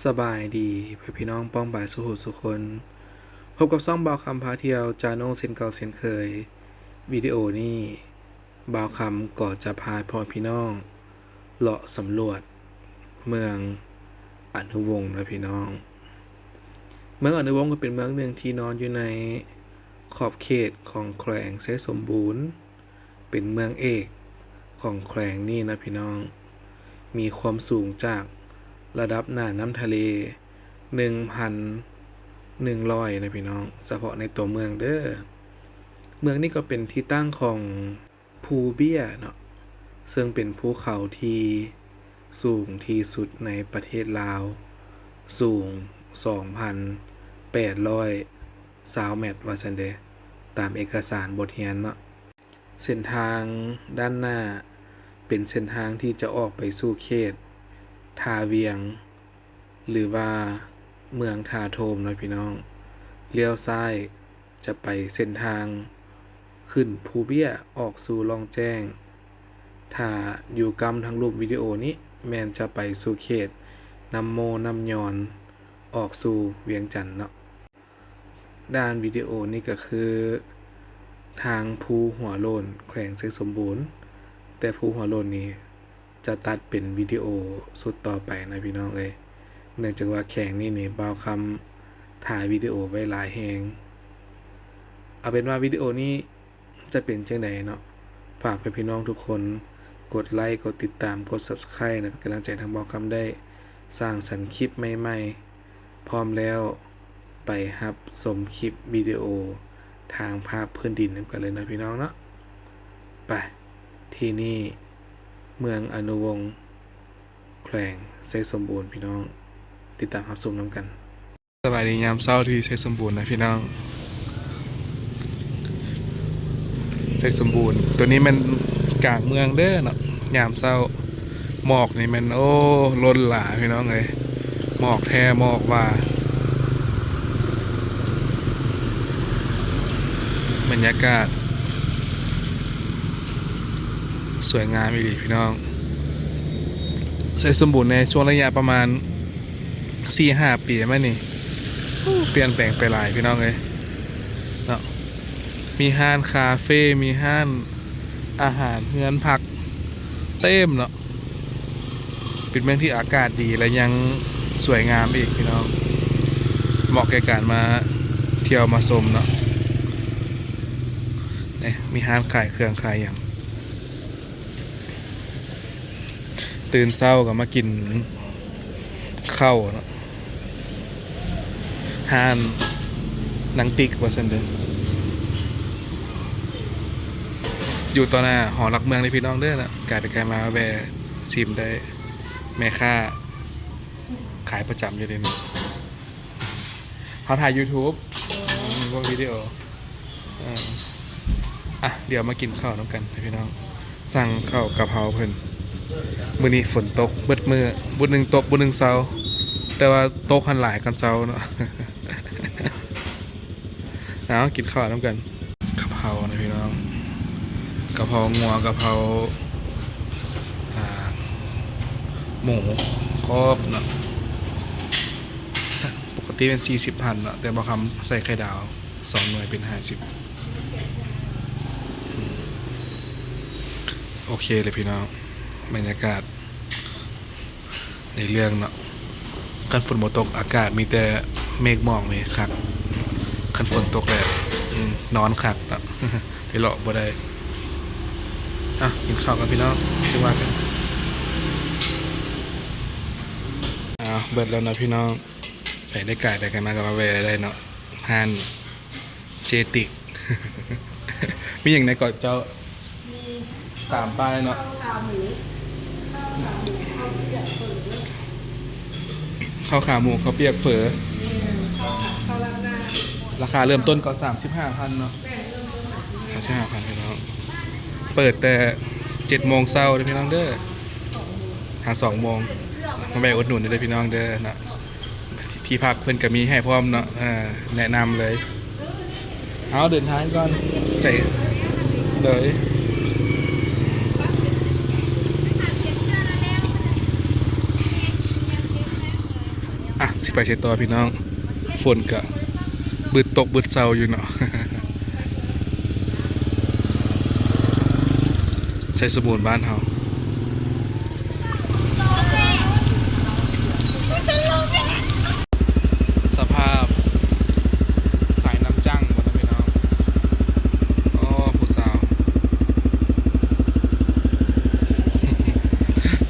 ສະບາຍດີພໍ່ແມ່ພີ່ນ້ອງປ້ອງປາຍສູ່ຜູ້ສູ່ຄົນ, ພົບກັບຊ່ອງບ່າວຄຳພາທ່ຽວຈາໂນເຊັ່ນເກົ່າເຊັ່ນເຄີຍ. ວິດີໂອນີ້ບ່າວຄຳກໍຈະພາພໍ່ແມ່ພີ່ນ້ອງເລາະສຳຫຼວດເມືອງອະນຸວົງເນາະພີ່ນ້ອງ. ເມືອງອະນຸວົງກໍເປັນເມືອງໜຶ່ງທີ່ນອນຢູ່ໃນຂອບເຂດຂອງແຂວງໄຊສົມບູນ. ເປັນເມືອງເອກຂອງແຂວງນີ້ນະພີ່ນ້ອງ, ມີຄວາມສູງຈາກລະດັບໜ້ານ້ຳທະເລໜຶ່ງພັນໜຶ່ງຮ້ອຍນະພີ່ນ້ອງ, ສະເພາະໃນຕົວເມືອງເດີ. ເມືອງນີ້ກໍເປັນທີ່ຕັ້ງຂອງພູເບ້ຍເນາະ, ເຊິ່ງເປັນພູເຂົາທີ່ສູງທີ່ສຸດໃນປະເທດລາວ, ສູງສອງພັນແປດຮ້ອຍຊາວແມັດວ່າຊັ້ນເດ, ຕາມເອກະສານບົດຮຽນເນາະ. ເສັ້ນທາງດ້ານໜ້າເປັນເສັ້ນທາງທີ່ຈະອອກໄປສູ່ເຂດທ່າວຽງ ຫຼືວ່າເມືອງທ່າໂທມເນາະພີ່ນ້ອງ. ລ້ຽວຊ້າຍຈະໄປເສັ້ນທາງຂຶ້ນພູເບ້ຍອອກສູ່ລ່ອງແຈ້ງ. ຖ້າຢູ່ກ້ຳທາງລຸ່ມວິດີໂອນີ້ແມ່ນຈະໄປສູ່ເຂດນ້ຳໂມນ້ຳຍອນ ອອກສູ່ວຽງຈັນເນາະ. ດ້ານວິດີໂອນີ້ກໍຄືທາງພູຫົວໂລ້ນ ແຂວງໄຊສົມບູນ, ແຕ່ພູຫົວໂລ້ນນີ້ຈະຕັດເປັນວິດີໂອຊຸດຕໍ່ໄປນະພີ່ນ້ອງເອີຍ, ເນື່ອງຈາກວ່າແຂວງນີ້ນີ້ບ່າວຄຳຖ່າຍວິດີໂອໄວ້ຫຼາຍແຮງ. ເອົາເປັນວ່າວິດີໂອນີ້ ຈະເປັນຈັ່ງໃດເນາະ, ຝາກໃຫ້ພີ່ນ້ອງທຸກຄົນກົດໄລ, ກົດຕິດຕາມ, ກົດ Subscribe ນະ ເປັນກຳລັງໃຈທາງບ່າວຄຳໄດ້ສ້າງສັນຄລິບໃໝ່ໆ. ພ້ອມແລ້ວໄປຮັບຊົມຄລິບວິດີໂອທາງພາກພື້ນດິນນຳກັນເລີຍເນາະພີ່ນ້ອງເນາະ. ໄປ ທີ່ນີ້ເມືອງອະນຸວົງ ແຂວງໄຊສົມບູນ ພີ່ນ້ອງ, ຕິດຕາມຮັບຊົມນຳກັນ. ສະບາຍດີຍາມເຊົ້າທີ່ໄຊສົມບູນນະພີ່ນ້ອງ. ໄຊສົມບູນ ໂຕນີ້ແມ່ນກາງເມືອງເດີເນາະ. ຍາມເຊົ້າໝອກນີ້ແມ່ນ ໂອ້ ລົ້ນຫຼາພີ່ນ້ອງເອີຍ, ໝອກແທ້ໝອກວ່າ. ບັນຍາກາດສວຍງາມອີ່ຫຼີພີ່ນ້ອງ. ໄຊສົມບູນໃນຊ່ວງໄລຍະປະມານ ສີ່ຫ້າປີມານີ້ ໂອ້ ປ່ຽນແປງໄປຫຼາຍພີ່ນ້ອງເອີຍເນາະ. ມີຮ້ານຄາເຟ ມີຮ້ານອາຫານ ເຮືອນພັກເຕັມເນາະ. ເປັນເມືອງທີ່ອາກາດດີ ແລະ ຍັງສວຍງາມອີກພີ່ນ້ອງ, ເໝາະແກ່ການມາທ່ຽວມາຊົມເນາະ. ນີ້ ມີຮ້ານຂາຍເຄື່ອງຂາຍຫຍັງ. ຕື່ນເຊົ້າກໍມາກິນເຂົ້າເນາະ, ຮ້ານນາງຕິກວ່າຊັ້ນເດີ, ຢູ່ຕໍ່ໜ້າຫໍຫຼັກເມືອງເດ້ພີ່ນ້ອງເດີເນາະ. ກາຍໄປກາຍມາແວ່ຊິມໄດ້, ແມ່ຄ້າຂາຍປະຈຳຢູ່ເດນີ້. ເຮົາຖ່າຍ YouTube ເບິ່ງວິດີໂອ. ເອີ ອ່ະ ດຽວມາກິນເຂົ້ານຳກັນພີ່ນ້ອງ. ສັ່ງເຂົ້າກະເພົາເພິ່ນ, ມື້ນີ້ຝົນຕົກເບິດມື້, ບຸດໜຶ່ງຕົກ ບຸດໜຶ່ງເຊົາ, ແຕ່ວ່າຕົກຫັ້ນຫຼາຍກ່ອນເຊົາເນາະ. ເອົາ ກິນເຂົ້ານຳກັນ. ກະເພົານະພີ່ນ້ອງ, ກະເພົາງົວ, ກະເພົາ ອ່າ ໝູກອບເນາະ. ປົກກະຕິແມ່ນສີ່ສິບພັນເນາະ, ແຕ່ບ່າວຄຳໃສ່ໄຂ່ດາວສອງໜ່ວຍເປັນຫ້າສິບ. ໂອເຄເລີຍພີ່ນ້ອງ, ບັນຍາກາດ ໃນເລື່ອງເນາະ, ຄັນຝົນບໍ່ຕົກ ອາກາດມີແຕ່ເມກໝອກນີ້ຄັກ, ຄັນຝົນຕົກແລ້ວ ອືມ ນອນຄັກເນາະ, ໄປເລາະບໍ່ໄດ້. ອ່ະ ກິນເຂົ້າກັນພີ່ນ້ອງ, ຈັ່ງວ່າກັນ. ອ້າວ ເບິດແລ້ວເນາະພີ່ນ້ອງ, ໃຜໄດ້ກາຍໄດ້ກັນມາກໍມາແວ່ໄດ້ເນາະ. ຮ້ານເຈຕິກ ມີຫຍັງແດ່ເກາະເຈົ້າ? ມີ ຕາມປ້າຍເນາະ, ເຂົ້າຂາໝູ ເຂົ້າຂາໝູ ເຂົ້າປຽກ ເຝີ ເຂົ້າຂາໝູ ເຂົ້າປຽກ ເຝີ ແມ່ນ ເຂົ້າຂາ ເຂົ້າລາດໜ້າ. ລາຄາເລີ່ມຕົ້ນກໍສາມສິບຫ້າພັນເນາະ, ແມ່ນ ເລີ່ມຕົ້ນສາມສິບຫ້າ ສາມສິບຫ້າພັນພີ່ນ້ອງ. ເປີດແຕ່ເຈັດໂມງເຊົ້າເດີພີ່ນ້ອງເດີ ຫາສອງໂມງ, ມາແວ່ອຸດໜູນເດີພີ່ນ້ອງເດີເນາະ. ທີ່ພັກເພິ່ນກໍມີໃຫ້ພ້ອມເນາະ, ເອີ ແນະນຳເລີຍ. ເອົາ ເດີນທາງກ່ອນ ໃຈ ໂດຍ. ອ່ະ ຊິໄປໃສຕໍ່ພີ່ນ້ອງ? ຝົນກະບຶດຕົກບຶດເຊົາຢູ່ເນາະ. ໄຊສົມບູນບ້ານເຮົາ. ສະພາບສາຍນ້ຳຈັ້ງໝົດແລ້ວພີ່ນ້ອງ. ໂອ້ ຜູ້ສາວ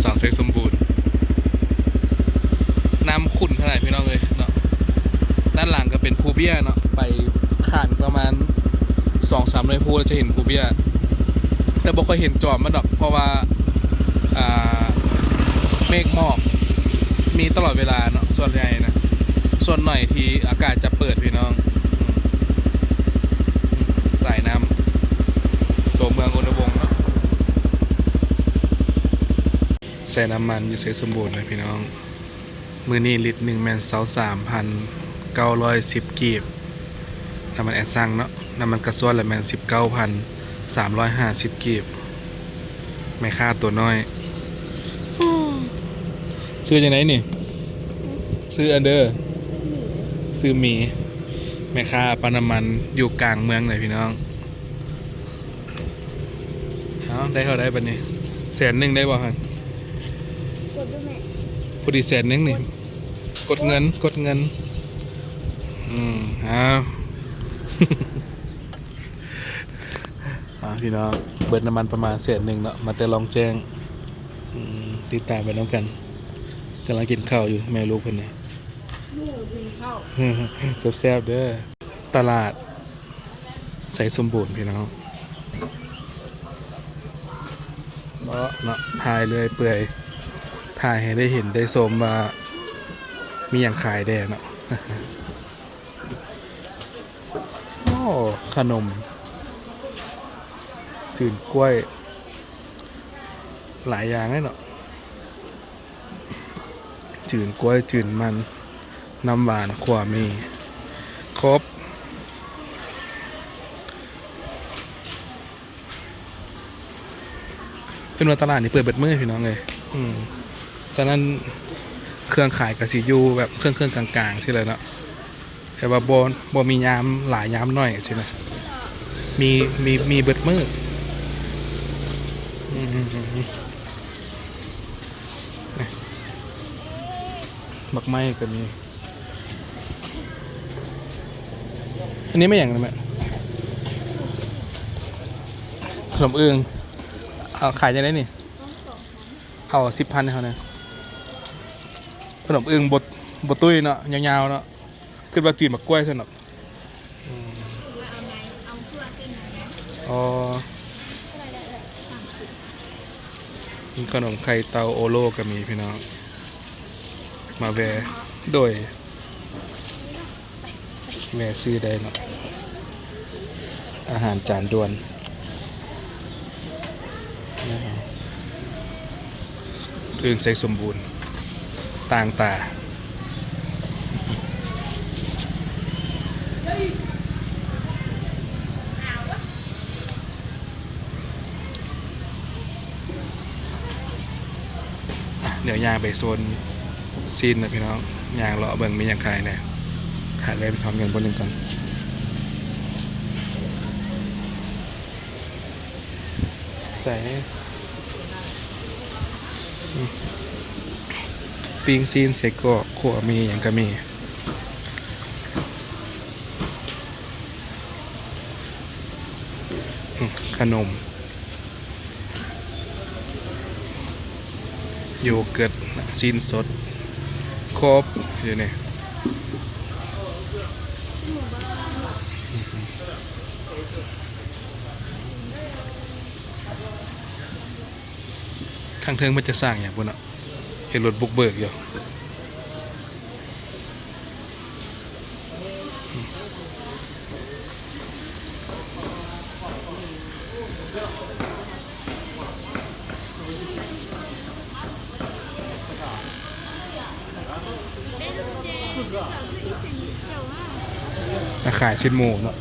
ສາວໄຊສົມບູນ. ນ້ຳຂຸ້ນຂະໜາດພີ່ນ້ອງເອີຍເນາະ. ດ້ານຫຼັງກະເປັນພູເບ້ຍເນາະ ໄປຂ້າງປະມານສອງສາມຮ້ອຍພູແລ້ວຈະເຫັນພູເບ້ຍ ແຕ່ບໍ່ຄ່ອຍເຫັນຈອມມັນດອກ ເພາະວ່າ ອ່າ ເມກໝອກມີຕະຫຼອດເວລາເນາະ ສ່ວນໃຫຍ່ນະ ສ່ວນໜ້ອຍທີ່ອາກາດຈະເປີດພີ່ນ້ອງ. ອືມ ອືມ ສາຍນ້ຳ ຕົວເມືອງອຸດົມວົງເນາະ. ໃສ່ນ້ຳມັນຢູ່ໄຊສົມບູນນະພີ່ນ້ອງ. ມື້ນີ້ລິດໜຶ່ງແມ່ນຊາວສາມພັນເກົ້າຮ້ອຍສິບກີບ. ນ້ຳມັນແອດຊັງເນາະ ນ້ຳມັນກາຊວນລະແມ່ນສິບເກົ້າພັນສາມຮ້ອຍຫ້າສິບກີບ. ແມ່ຄ້າຕົວນ້ອຍ. ຊື່ຈັ່ງໃດນີ້? ຊື່ອັນເດີ ຊື່ໝີ. ແມ່ຄ້າປ້ຳນ້ຳມັນຢູ່ກາງເມືອງເລີຍພີ່ນ້ອງ. ເອົາ ໄດ້ເທົ່າໃດບັດນີ້? ແສນໜຶ່ງໄດ້ບໍ່ຫັ້ນ? ກົດດູແມ່. ພໍດີແສນໜຶ່ງນີ້. ກົດເງິນ ກົດເງິນ. ອືມ ເອົາ ເອົາ ພີ່ນ້ອງ ເບິດນ້ຳມັນປະມານແສນໜຶ່ງເນາະ ມາແຕ່ລ່ອງແຈ້ງ. ອືມ ຕິດຕາມໄປນຳກັນ. ກຳລັງກິນເຂົ້າຢູ່ ແມ່ລູກເພິ່ນນີ້. ແຊບໆເດີ. ຕະຫຼາດໄຊສົມບູນພີ່ນ້ອງ. ເນາະ ເນາະ ຖ່າຍເລື້ອຍເປື່ອຍ ຖ່າຍໃຫ້ໄດ້ເຫັນໄດ້ຊົມວ່າມີຫຍັງຂາຍແດ່ເນາະ. ໂອ້ ຂະໜົມ ຈືນກ້ວຍ ຫຼາຍຢ່າງເລີຍເນາະ. ຈືນກ້ວຍ ຈືນມັນ ນ້ຳຫວານ ຂົ້ວໝີ່ ຄົບ. ເພິ່ນວ່າຕະຫຼາດນີ້ເປີດເບິດມື້ພີ່ນ້ອງເອີຍ. ອືມ ສະນັ້ນເຄື່ອງຂາຍກະຊິຢູ່ແບບເຄິ່ງໆກາງໆຊີ້ແຫຼະເນາະ. ແຕ່ວ່າບໍ່ ບໍ່ມີຍາມຫຼາຍຍາມໜ້ອຍຊີ້ນະ ມີ ມີ ມີເບິດມື້. ອືມ ນີ້ ໝາກໄມ້ກະມີ. ອັນນີ້ແມ່ນຫຍັງນະແມ່? ຂະໜົມອຶ່ງ. ເອົາ ຂາຍຈັ່ງໃດນີ້? ເອົາສິບພັນໃຫ້ເຮົາແດ່. ຂະໜົມອຶ່ງບົດ ບົດຕຸ້ຍເນາະ ຍາວໆເນາະ. ຄິດວ່າຈືນໝາກກ້ວຍຊັ້ນດອກ. ອືມ ອໍ ມີຂະໜົມໄຂ່ເຕົາໂອໂລກະມີພີ່ນ້ອງ. ມາແວ່ ໂດຍ ແວ່ຊື້ໄດ້ເນາະ. ອາຫານຈານດ່ວນ. ອື່ນໄຊສົມບູນ ຕ່າງຕາ. ດຽວຍ່າງໄປໂຊນຊີ້ນນະພີ່ນ້ອງ ຍ່າງເລາະເບິ່ງມີຫຍັງຂາຍແດ່. ຫາເອື້ອຍໄປຖອນເງິນບ່ອນໜຶ່ງກ່ອນ. ໃສ່ ອືມ ປີ້ງຊີ້ນ ໄສ້ກອກ ຂົ້ວໝີ່ ຫຍັງກະມີ. ອືມ ຂະໜົມ ໂຢເກີດ ຊີ້ນສົດ ຄົບຢູ່ນີ້. ທາງເທິງເພິ່ນຈະສ້າງຫຍັງພຸ້ນເນາະ ເຫັນລົດບຸກເບີກຢູ່. ມາຂາຍຊີ້ນໝູເນາະ.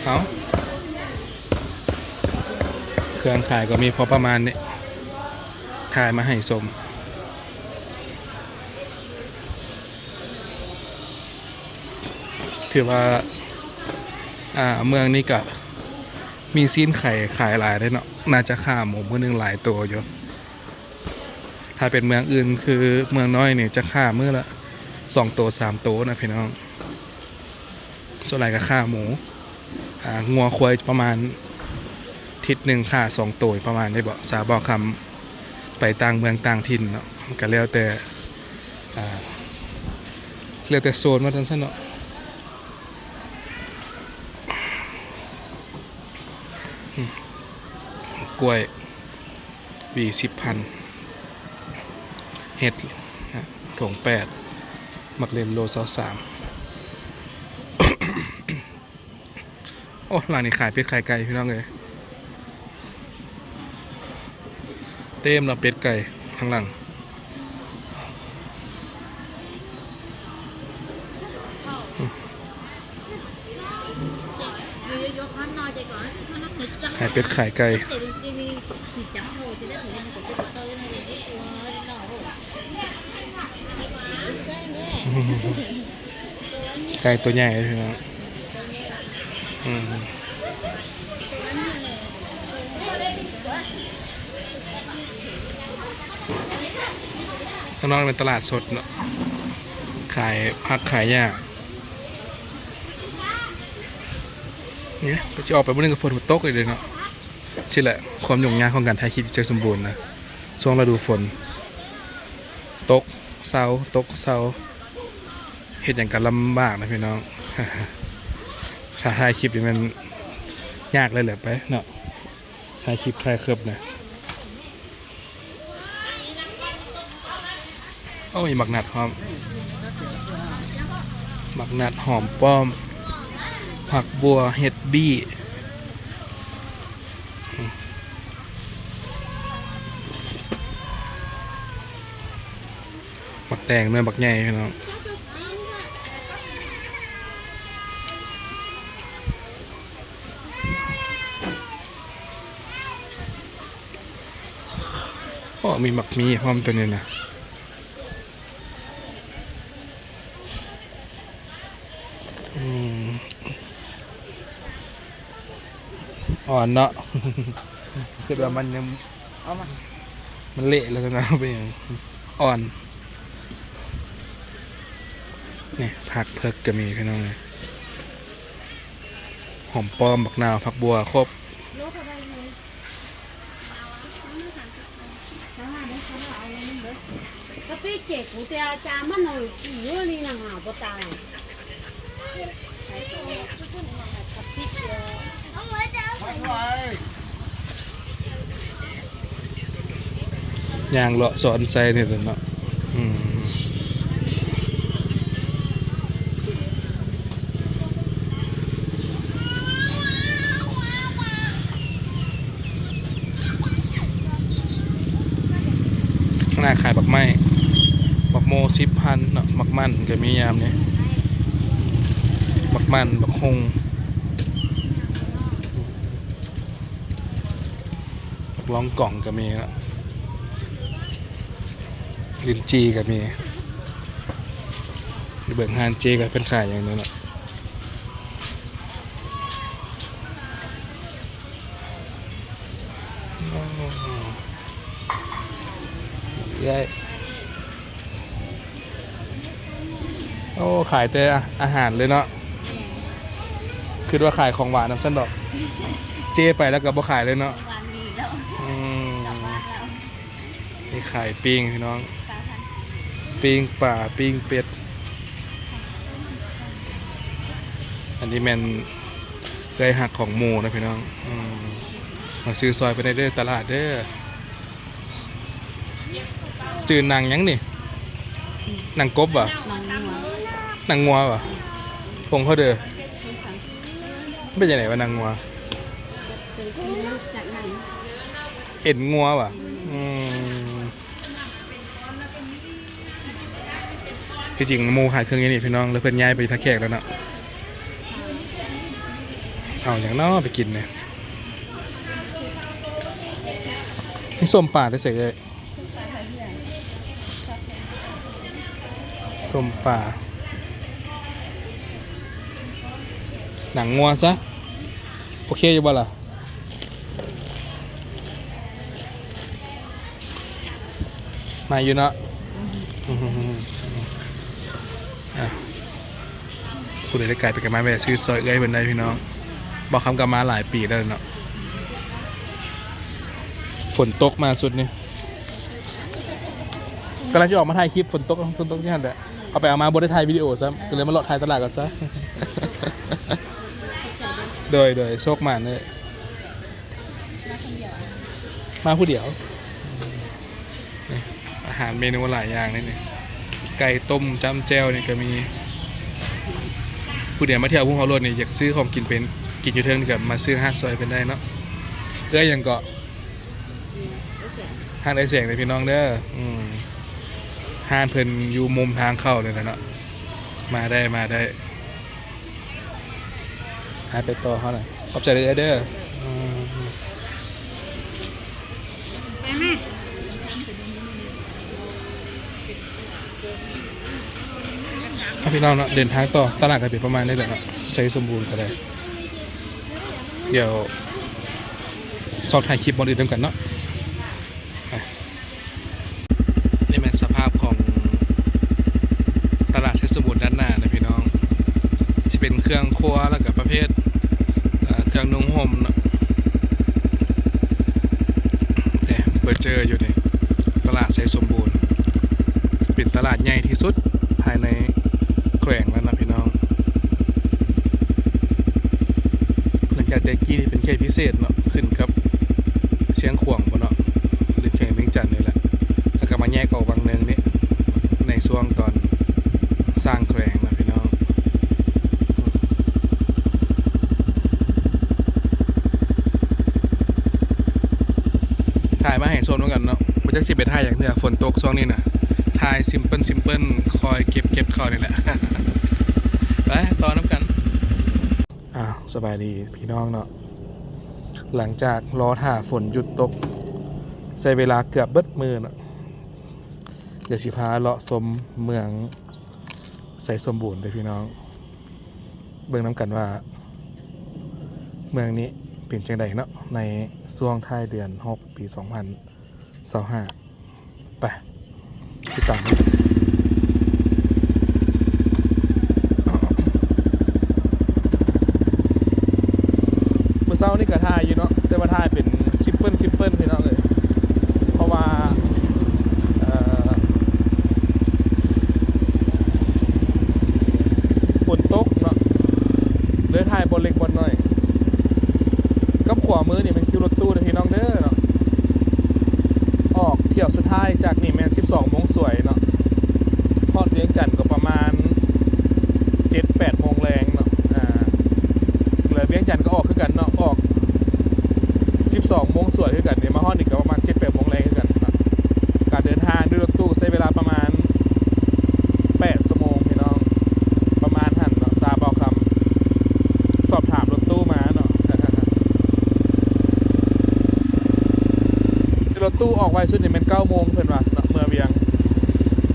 ເອົາ. ເຄື່ອງຂາຍກໍມີພໍປະມານນີ້ ຖ່າຍມາໃຫ້ຊົມ. ຖືວ່າ ອ່າ ເມືອງນີ້ກະມີຊີ້ນໄກ່ຂາຍຫຼາຍເດ້ເນາະ, ໜ້າຈະຂ້າໝູມື້ໜຶ່ງຫຼາຍໂຕຢູ່. ຖ້າເປັນເມືອງອື່ນ ຄືເມືອງນ້ອຍນີ້ ຈະຂ້າມື້ລະສອງໂຕສາມໂຕນະພີ່ນ້ອງ. ສ່ວນຫຼາຍກໍຂ້າໝູ ອ່າ ງົວຄວາຍປະມານທິດໜຶ່ງຂ້າສອງໂຕປະມານນີ້ເບາະ. ສາວບ່າວຄຳໄປຕ່າງເມືອງຕ່າງຖິ່ນເນາະ ມັນກໍແລ້ວແຕ່ ອ່າ ແລ້ວແຕ່ໂຊນວ່າຊັ້ນເນາະ. ອືມ ກ້ວຍ ຫວີສິບພັນ, ເຫັດຖົງແປດ, ໝາກເລັ່ນໂລຊາວສາມ. ໂອ້ ຮ້ານນີ້ຂາຍເປັດຂາຍໄກ່ພີ່ນ້ອງເອີຍ, ເຕັມລະເປັດໄກ່ທາງຫຼັງ. ຂາຍເປັດຂາຍໄກ່ ໄກ່ຕົວໃຫຍ່ເລີຍພີ່ນ້ອງ. ອືມ ຂ້າງນອກເປັນຕະຫຼາດສົດເນາະ ຂາຍຜັກຂາຍຫຍ້າ. ນີ້ກໍຊິອອກໄປມື້ໜຶ່ງກໍຝົນກໍຕົກອີກເດ້ເນາະ. ຊີ້ແຫຼະຄວາມຫຍຸ້ງຍາກຂອງການຖ່າຍຄລິບຢູ່ໄຊສົມບູນນະ ຊ່ວງລະດູຝົນ ຕົກເຊົາ ຕົກເຊົາ ເຮັດຫຍັງກໍລຳບາກນະພີ່ນ້ອງ. ຖ້າຖ່າຍຄລິບນີ້ແມ່ນຍາກເລີຍແຫຼະໄປເນາະ, ຖ່າຍຄລິບຖ່າຍເຄີບນະ. ໂອ້ ມີໝາກນັດພ້ອມ, ໝາກນັດ ຫອມປ້ອມ ຜັກບົ່ວ ເຫັດບີ້. ໝາກແຕງໜ່ວຍບັກໃຫຍ່ພີ່ນ້ອງ. ໂອ້ ມີໝາກມີພ້ອມໂຕນີ້ນະ. ອືມ ອ່ອນເນາະ ຄິດວ່າມັນຍັງ ເອົາມາ ມັນເລະແລ້ວຊັ້ນນະ ເປັນຫຍັງອ່ອນ. ນີ້ ຜັກເຜິກກໍມີພີ່ນ້ອງເອີຍ, ຫອມປ້ອມ ບັກນາວ ຜັກບົ່ວ ຄົບ. ຍ່າງເລາະສອນໄຊນີ້ແຫຼະເນາະ. ອືມ ຂ້າງໜ້າຂາຍບັກໄມ້ ບັກໂມສິບພັນເນາະ, ໝາກມັນກໍມີຍາມນີ້ ໝາກມັນ ບັກຫຸ່ງ. ບັກລອງກອງກໍມີເນາະ, ລິນຈີ່ກໍມີ. ໄປເບິ່ງຮ້ານເຈກ່ອນ ເພິ່ນຂາຍຫຍັງແດ່ເນາະ. ໂອ້ ເອື້ອຍ. ໂອ້ ຂາຍແຕ່ອາຫານເລີຍເນາະ, ຄິດວ່າຂາຍຂອງຫວານນຳຊັ້ນດອກ. ເຈໄປແລ້ວກໍບໍ່ຂາຍເລີຍເນາະ. ຂອງຫວານມີແລ້ວ. ອືມ ກັບບ້ານແລ້ວ. ນີ້ຂາຍປີ້ງພີ່ນ້ອງ, ປີ້ງປາ ປີ້ງເປັດ. ອັນນີ້ແມ່ນເອື້ອຍຮັກຂອງໝູ່ນະພີ່ນ້ອງ. ອືມ ມາຊື້ຊ່ອຍເພິ່ນໄດ້ເດີ ຕະຫຼາດເດີ. ຈື່ໜັງຫຍັງນີ້? ໜັງກົບຫວາ? ໜັງງົວ ໜັງງົວຫວາ? ຜົງເຂົາເດີ. ເປັນຈັ່ງໃດຫວາໜັງງົວ? ເປັນຊີ້ນລູກຈາກໜັງ. ເອັນງົວຫວາ? ອືມ ທີ່ຈິງໝູ່ຂາຍເຄື່ອງຢູ່ນີ້ພີ່ນ້ອງ, ແລ້ວເພິ່ນຍ້າຍໄປທ່າແຂກແລ້ວເນາະ. ເອົາຫຍັງເນາະໄປກິນນີ້? ສົ້ມປາໄດ້ໃສ່ເອີຍ? ສົ້ມປາ ໜັງງົວຊະ ໂອເຄຢູ່ບໍ່ລະ? ມາຢູ່ເນາະ ອ່ະ ຜູ້ໃດໄດ້ກາຍໄປກາຍມາແວະຊື້ຊ່ອຍເອື້ອຍເພິ່ນໄດ້ພີ່ນ້ອງ. ບ່າວຄຳກໍມາຫຼາຍປີແລ້ວເນາະ. ຝົນຕົກມາຊຸດນີ້ ກຳລັງຊິອອກມາຖ່າຍຄລິບ ຝົນຕົກ ຝົນຕົກຢູ່ຫັ້ນແຫຼະ. ເອົາໄປເອົາມາບໍ່ໄດ້ຖ່າຍວິດີໂອຊ້ຳ ກໍເລີຍມາເລາະຖ່າຍຕະຫຼາດກ່ອນຊະ. ໂດຍ ໂດຍ ໂຊກໝານເດີ. ມາຜູ້ດຽວ ນີ້ ອາຫານເມນູຫຼາຍຢ່າງເລີຍນີ້ ໄກ່ຕົ້ມຈ້ຳແຈ່ວນີ້ກໍມີ. ຜູ້ໃດມາທ່ຽວພູເຂົາໂລ້ນນີ້ ຢາກຊື້ຂອງກິນເປັນ ກິນຢູ່ເທິງນີ້ກໍມາຊື້ຮ້ານຊ່ອຍເພິ່ນໄດ້ເນາະ. ເອື້ອຍຫຍັງເກາະ? ຮ້ານອ້າຍແສງເດີພີ່ນ້ອງເດີ. ອືມ ຮ້ານເພິ່ນຢູ່ມຸມທາງເຂົ້ານີ້ແຫຼະເນາະ. ມາໄດ້ ມາໄດ້. ຫາໄປຕໍ່ເຮົານະ ຂອບໃຈເດີເອື້ອຍເດີ. ອືມ ໄປແມ່ ອ່ະ ພີ່ນ້ອງເນາະ ເດີນທາງຕໍ່ ຕະຫຼາດກໍເປັນປະມານນີ້ແຫຼະເນາະ ໄຊສົມບູນກໍໄດ້. ດຽວຊອກຖ່າຍຄລິບບ່ອນອື່ນນຳກັນເນາະ. ອ່ະ ນີ້ແມ່ນສະພາບຂອງຕະຫຼາດໄຊສົມບູນດ້ານໜ້ານະພີ່ນ້ອງ ຊິເປັນເຄື່ອງຄົວ ແລ້ວກໍປະເພດ ເອີ ເຄື່ອງນຸ່ງຫົ່ມເນາະ. ເອີ ໄປເຈີຢູ່ນີ້ ຕະຫຼາດໄຊສົມບູນ ເປັນຕະຫຼາດໃຫຍ່ທີ່ສຸດພາຍໃນແຂວງແລ້ວເນາະພີ່ນ້ອງ. ຫຼັງຈາກແຕ່ກີ້ນີ້ເປັນເຂດພິເສດເນາະ ຂຶ້ນກັບຊຽງຂວາງພຸ້ນເນາະ ຫຼືແຂວງວຽງຈັນນີ້ແຫຼະ ແລ້ວກໍມາແຍກອອກວັງເນີງນີ້ ໃນຊ່ວງຕອນສ້າງແຂວງນະພີ່ນ້ອງ. ຖ່າຍມາໃຫ້ຊົມນຳກັນເນາະ ບໍ່ຈັກຊິໄປຖ່າຍຫຍັງເທື່ອ ຝົນຕົກຊ່ວງນີ້ນະ. ຖ່າຍ simple simple ຄອຍເກັບ ເກັບເຂົ້ານີ້ແຫຼະ. ໄປຕໍ່ນຳກັນ. ອ້າວ ສະບາຍດີພີ່ນ້ອງເນາະ. ຫຼັງຈາກລໍຖ້າຝົນຢຸດຕົກ ໃຊ້ເວລາເກືອບເບິດມື້ເນາະ. ດຽວຊິພາເລາະຊົມເມືອງໄຊສົມບູນເດີພີ່ນ້ອງ ເບິ່ງນຳກັນວ່າເມືອງນີ້ເປັນຈັ່ງໃດເນາະ ໃນຊ່ວງທ້າຍເດືອນຫົກ ປີສອງພັນຊາວຫ້າ. ໄປ ຕິດຕາມ. ມື້ເຊົ້ານີ້ກໍຖ່າຍຢູ່ເນາະ ແຕ່ວ່າຖ່າຍເປັນ simple simple ພີ່ນ້ອງເອີຍ ເພາະວ່າ ເອີ ຝົນຕົກເນາະ ເລີຍຖ່າຍບໍ່ເລັກບໍ່ນ້ອຍ. ກັບຂວາມືນີ້ແມ່ນຄິວລົດຕູ້ເດີພີ່ນ້ອງເດີເນາະ. ອອກຖ້ຽວສຸດທ້າຍຈາກນີ້ແມ່ນສິບສອງໂມງສວຍເນາະ ຮອດວຽງຈັນກໍປະມານເຈັດແປດໂມງແລງເນາະ. ອ່າ ແລ້ວວຽງຈັນກໍອອກຄືກັນເນາະ ອອກສິບສອງໂມງສວຍຄືກັນນີ້ ມາຮອດນີ້ກໍປະມານເຈັດແປດໂມງແລງຄືກັນເນາະ. ການເດີນທາງດ້ວຍລົດຕູ້ກໍໃຊ້ເວລາປະມານແປດຊົ່ວໂມງພີ່ນ້ອງ ປະມານຫັ້ນເນາະ ຊາວບ່າວຄຳ ສອບຖາມລົດຕູ້ມາເນາະ. ລົດຕູ້ອອກໄວສຸດນີ້ແມ່ນເກົ້າໂມງເພິ່ນວ່າເນາະ ເມືອວຽງ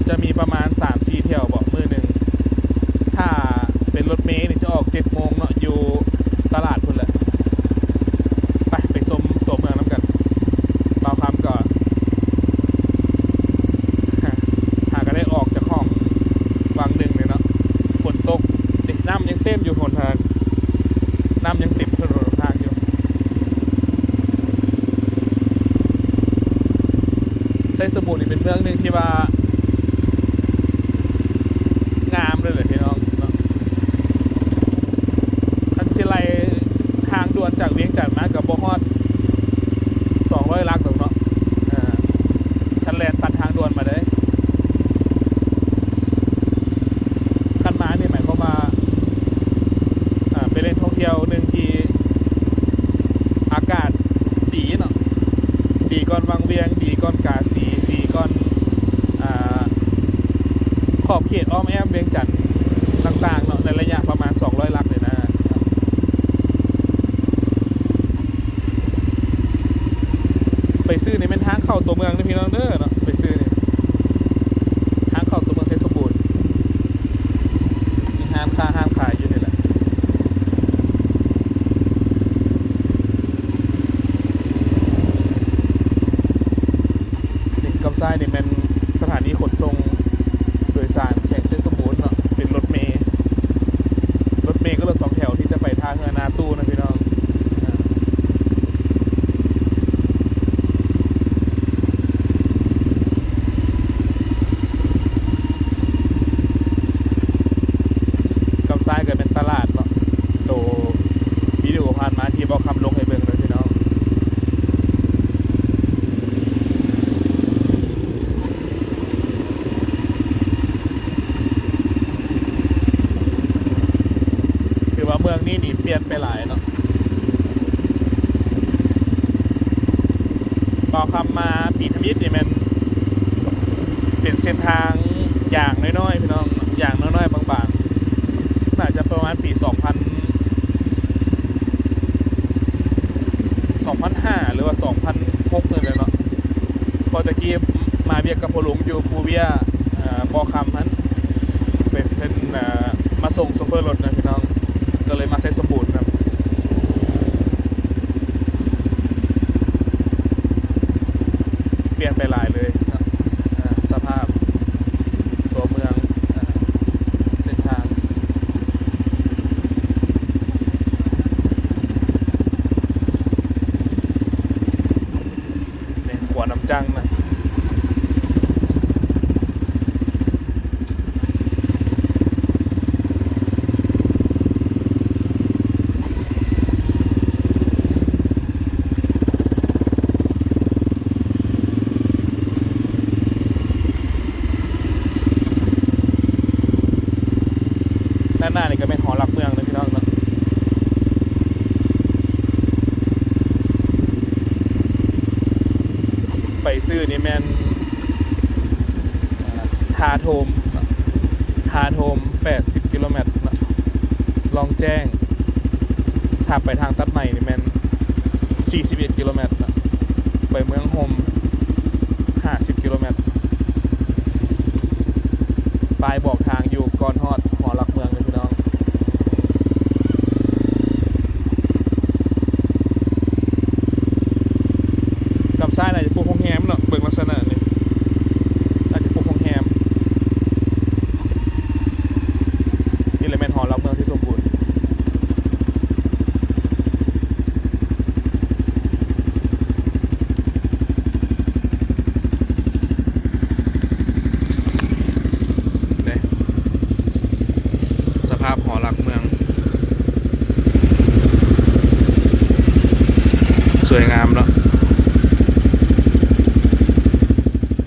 ຈະມີປະມານສາມສີ່ຖ້ຽວເບາະມື້ໜຶ່ງ. ຖ້າເປັນລົດເມນີ້ຈະອອກເຈັດໂມງເນາະ ຢູ່ຕະຫຼາດພຸ້ນແຫຼະ. ໄປ ໄປຊົມຕົວເມືອງນຳກັນ. ບ່າວຄຳກໍ ຫາກໍໄດ້ອອກຈາກຫ້ອງວັງໜຶ່ງນີ້ເນາະ ຝົນຕົກ ນີ້ ນ້ຳຍັງເຕັມຢູ່ຫົນທາງ ນ້ຳຍັງເຕັມຖະໜົນຫົນທາງຢູ່. ໄຊສົມບູນນີ້ເປັນເມືອງໜຶ່ງທີ່ວ່າງາມເລີຍແຫຼະພີ່ນ້ອງເນາະ. ຄັນຊິໄລ່ທາງດ່ວນຈາກວຽງຈັນມາກໍບໍ່ຮອດສອງຮ້ອຍຫຼັກດອກເນາະ. ເອີ ຄັນແລ່ນຕັດທາງດ່ວນມາເດ້. ຄັນມານີ້ໝາຍຄວາມວ່າ ອ່າ ເປັນແຫຼ່ງທ່ອງທ່ຽວໜຶ່ງທີ່ອາກາດດີເນາະ ດີກ່ອນວັງວຽງ ດີກ່ອນກາສີ ດີກ່ອນ ອ່າ ຂອບເຂດອ້ອມແອ້ມວຽງຈັນຕ່າງໆເນາະ ໃນໄລຍະປະມານສອງຮ້ອຍຫຼັກນີ້ນະ. ໄປຊື້ນີ້ແມ່ນທາງເຂົ້າຕົວເມືອງເດີພີ່ນ້ອງເດີເນາະ ໄປຊື້ນີ້ທາງເຂົ້າຕົວເມືອງໄຊສົມບູນ ມີຮ້ານຄ້າຮ້ານຂາຍຢູ່ນີ້ແຫຼະ. ນີ້ກ້ຳຊ້າຍນີ້ແມ່ນສະຖານີຂົນສົ່ງໂດຍສານແຂວງໄຊສົມບູນເນາະ ເປັນລົດເມ ລົດເມກັບລົດສອງແຖວທີ່ຈະໄປທ່າເຮືອນາຕູ້ນະພີ່ນ້ອງ. ກ້ຳຊ້າຍກໍແມ່ນຕະຫຼາດເນາະ ໂຕວິດີໂອຜ່ານມາທີ່ບ່າວຄຳລົງໃຫ້ເບິ່ງເດີພີ່ນ້ອງ. ຄືວ່າເມືອງນີ້ນີ້ປ່ຽນໄປຫຼາຍເນາະ ບ່າວຄຳມາປີທຳອິດນີ້ແມ່ນເປັນເສັ້ນທາງຢາງນ້ອຍໆ ພີ່ນ້ອງ ຢາງນ້ອຍໆ ບາງໆ ໜ້າຈະປະມານປີສອງພັນ ສອງພັນຫ້າ ຫຼືວ່າສອງພັນຫົກນີ້ແຫຼະເນາະ ເພາະແຕ່ກີ້ມາວຽກກັບພໍ່ລຸງຢູ່ພູເວຍ ເອີ ບໍ່ຄຳຫັ້ນ ເປັນ ເປັນ ເອີ ມາສົ່ງໂຊເຟີລົດນະພີ່ນ້ອງ ກໍເລີຍມາໄຊສົມບູນນຳ. ປ່ຽນໄປຫຼາຍເລີຍເນາະ ເອີ ສະພາບຕົວເມືອງ ເອີ ເສັ້ນທາງ. ນີ້ຂົວນ້ຳຈັງນະ ດ້ານໜ້ານີ້ກໍແມ່ນຫໍຫຼັກເມືອງເດີພີ່ນ້ອງເນາະ. ໄປຊື້ນີ້ແມ່ນ ເອີ ທ່າໂທມ ທ່າໂທມ ແປດສິບກິໂລແມັດເນາະ ລ່ອງແຈ້ງ. ຖ້າໄປທາງຕັດໃໝ່ນີ້ແມ່ນ ສີ່ສິບເອັດກິໂລແມັດເນາະ ໄປເມືອງຫົ່ມ ຫ້າສິບກິໂລແມັດ. ປ້າຍບອກທາງຢູ່ກ່ອນຮອດຫໍຫຼັກເມືອງເລີຍພີ່ນ້ອງ. ກ້ຳຊ້າຍໜ້າຈະປຸກໂຮງແຮມເນາະ ເບິ່ງລັກສະນະນີ້ ໜ້າຈະປຸກໂຮງແຮມ. ນີ້ແຫຼະແມ່ນຫໍຫຼັກເມືອງໄຊສົມບູນ. ນີ້ ສະພາບຫໍຫຼັກເມືອງ ສວຍງາມເນາະ.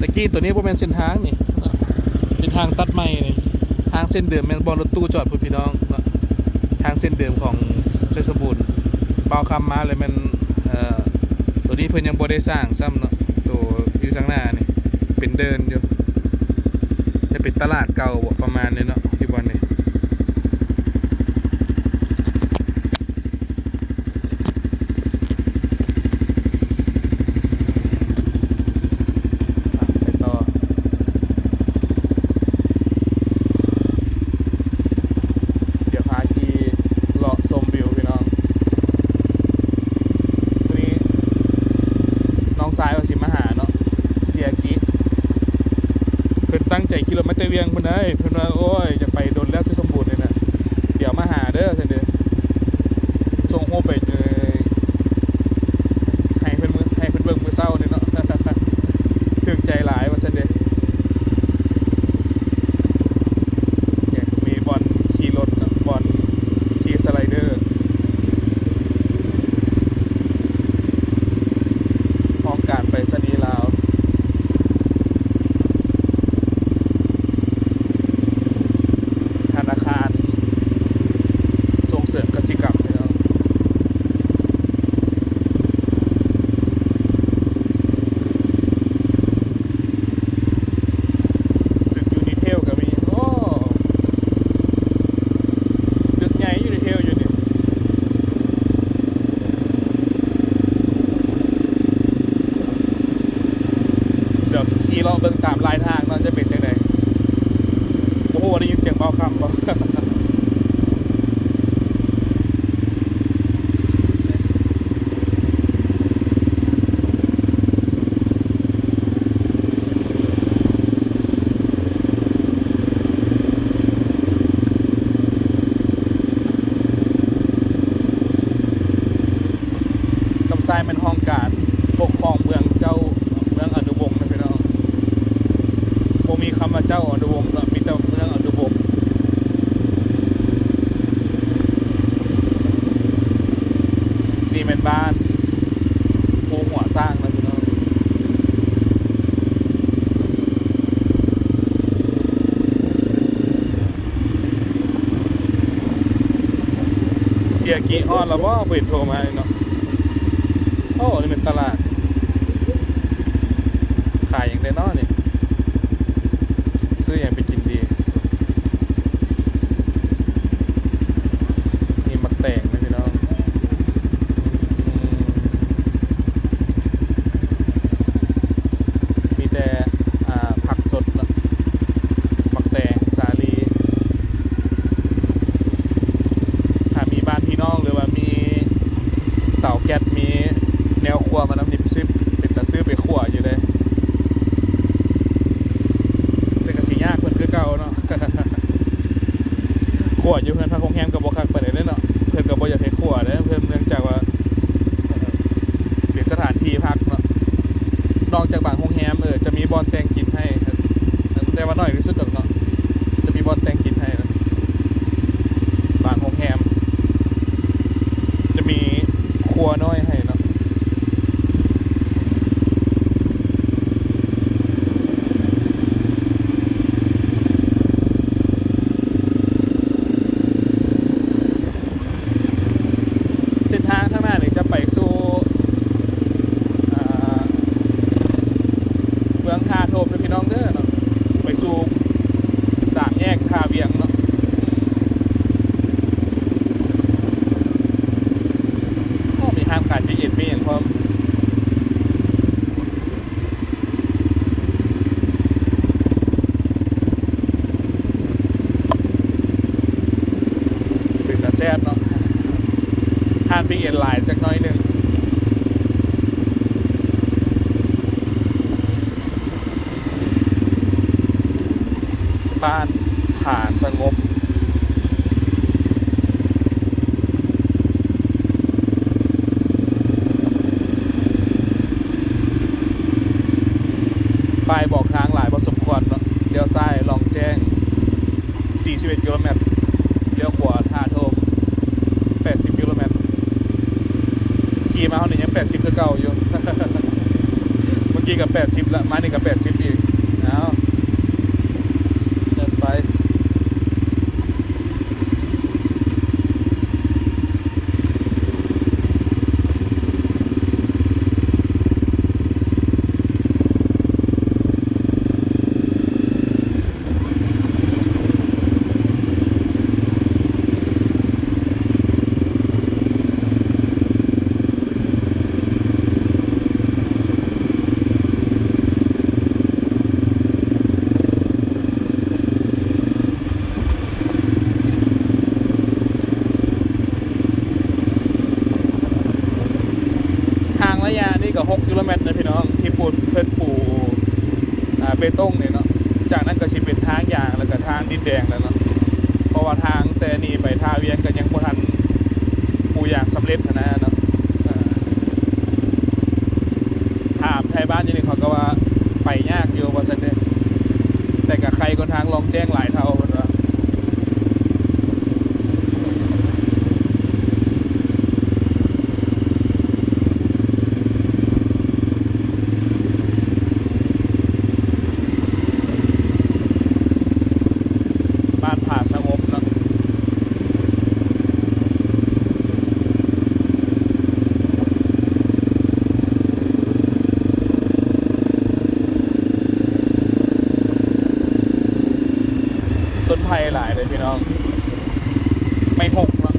ຕະກີ້ໂຕນີ້ບໍ່ແມ່ນເສັ້ນທາງນີ້ ເປັນທາງຕັດໃໝ່ນີ້. ທາງເສັ້ນເດີມແມ່ນບ່ອນລົດຕູ້ຈອດພຸ້ນພີ່ນ້ອງເນາະ ທາງເສັ້ນເດີມຂອງໄຊສົມບູນ. ບ່າວຄຳມາແລ້ວແມ່ນ ເອີ ໂຕນີ້ເພິ່ນຍັງບໍ່ໄດ້ສ້າງຊ້ຳເນາະ ໂຕຢູ່ທາງໜ້ານີ້ເປັນເດີ່ນຢູ່ ຈະເປັນຕະຫຼາດເກົ່າບໍ ປະມານນີ້ເນາະ ຢູ່ບ່ອນນີ້. ໄປຕໍ່ ດຽວພາຂີ່ເລາະຊົມວິວພີ່ນ້ອງ. ມື້ນີ້ນ້ອງຊາຍວ່າຊິມາຫາເນາະ ເສຍກີ້ ເພິ່ນຕັ້ງໃຈຂີ່ລົດມາແຕ່ວຽງພຸ້ນໃດ໋ ເພິ່ນວ່າ ໂອ້ຍ ຢາກໄປດົນແລ້ວ ໄຊສົມບູນນີ້ນະ ດຽວມາຫາເດີ ຊັ້ນເດ ສົ່ງຮູບໄປ ໃຫ້ເພິ່ນເບິ່ງ ໃຫ້ເພິ່ນເບິ່ງມື້ເຊົ້ານີ້ເນາະ ຖືກໃຈຫຼາຍວ່າຊັ້ນເດ. ນີ້ ມີບ່ອນຂີ່ລົດເນາະ ບ່ອນຂີ່ສະໄລເດີ ຫ້ອງການໄປສະນີລາວ ທະນາຄານ ຂີ່ເລາະເບິ່ງຕາມລາຍທາງເນາະ ຈະເປັນຈັ່ງໃດ. ບໍ່ຮູ້ວ່າໄດ້ຍິນສຽງບ່າວຄຳບໍ່? ກຳຊາຍແມ່ນຫ້ອງການປົກຄອງເມືອງເຈົ້າ ເມືອງອະນຸວົງນະພີ່ນ້ອງ. ບໍ່ມີຄຳວ່າເຈົ້າອະນຸວົງເນາະ ມີແຕ່ເມືອງອະນຸວົງ. ນີ້ແມ່ນບ້ານພູຫົວຊ້າງນະພີ່ນ້ອງ. ເສຍກີຮອດແລ້ວບໍ່? ບໍ່ເຫັນໂທມາເລີຍເນາະ. ໂອ້ ນີ້ແມ່ນຕະຫຼາດ ຂາຍຫຍັງແດ່ເນາະນີ້? ຊື້ຫຍັງໄປກິນດີ? ມີໝາກແຕງນະພີ່ນ້ອງ. ອືມ ມີແຕ່ ອ່າ ຜັກສົດເນາະ ໝາກແຕງ ສາລີ. ຖ້າມີບ້ານພີ່ນ້ອງ ຫຼືວ່າມີເຕົາແກັສ ມີແນວຄົວມານຳນີ້ ຊື້ ເປັນຕາຊື້ໄປຂົ້ວຢູ່ເດ້. ແຕ່ກໍຊິຍາກເພິ່ນຄືເກົ່າເນາະ. ຂົ້ວຢູ່ເຮືອນພັກໂຮງແຮມກໍບໍ່ຄັກປານໃດເດ້ເນາະ. ເພິ່ນກໍບໍ່ຢາກໃຫ້ຂົ້ວເດ້ ເພິ່ນ ເນື່ອງຈາກວ່າ ເປັນສະຖານທີ່ພັກເນາະ. ນອກຈາກບາງໂຮງແຮມ ເອີ ຈະມີບ່ອນແຕ່ງກິນໃຫ້ ແຕ່ວ່າໜ້ອຍທີ່ສຸດດອກເນາະ ຈະມີບ່ອນແຕ່ງກິນໃຫ້ນະ. ບາງໂຮງແຮມຈະມີຄົວນ້ອຍໃຫ້ເນາະ. ເສັ້ນທາງທາງໜ້ານີ້ຈະໄປສູ່ ອ່າ ເມືອງທ່າໂທມເດີພີ່ນ້ອງເດີເນາະ ໄປສູ່ສາມແຍກທ່າວຽງເນາະ. ໂອ້ ມີຮ້ານຂາຍປີ້ເອັນ ມີຫຍັງພ້ອມ. ເປັນຕາແຊບເນາະ ຮ້ານປີ້ເອັນຫຼາຍຈັກໜ້ອຍໜຶ່ງ. ບ້ານຜາສະຫງົບ ປ້າຍບອກທາງຫຼາຍພໍສົມຄວນເນາະ. ລ້ຽວຊ້າຍລ່ອງແຈ້ງ ສີ່ສິບເອັດກິໂລແມັດ, ລ້ຽວຂວາທ່າໂທມ ແປດສິບກິໂລແມັດ. ຂີ່ມາຮອດນີ້ຍັງແປດສິບຄືເກົ່າຢູ່. ເມື່ອກີ້ກໍແປດສິບລະ ມານີ້ກໍແປດສິບອີກ. ເອົາ ເດີນໄປ. ທາງໄລຍະນີ້ກໍຫົກກິໂລແມັດນະພີ່ນ້ອງ ທີ່ປູນ ເພິ່ນປູ ອ່າ ເບຕົງນີ້ເນາະ. ຈາກນັ້ນກໍຊິເປັນທາງຢາງ ແລ້ວກໍທາງດິນແດງແລ້ວເນາະ ເພາະວ່າທາງແຕ່ນີ້ໄປທ່າວຽງກໍຍັງບໍ່ທັນປູຢາງສຳເລັດຫັ້ນນະເນາະ. ອ່າ ຖາມໄທບ້ານຢູ່ນີ້ເຂົາກໍວ່າໄປຍາກຢູ່ວ່າຊັ້ນເດ ແຕ່ກໍໄຄກວ່າທາງລ່ອງແຈ້ງຫຼາຍເທົ່າເພິ່ນວ່າ. ບ້ານຜາສະຫງົບເນາະ. ຕົ້ນໄຜ່ຫຼາຍເດ້ພີ່ນ້ອງ ໄມ້ຫົກເນາະ.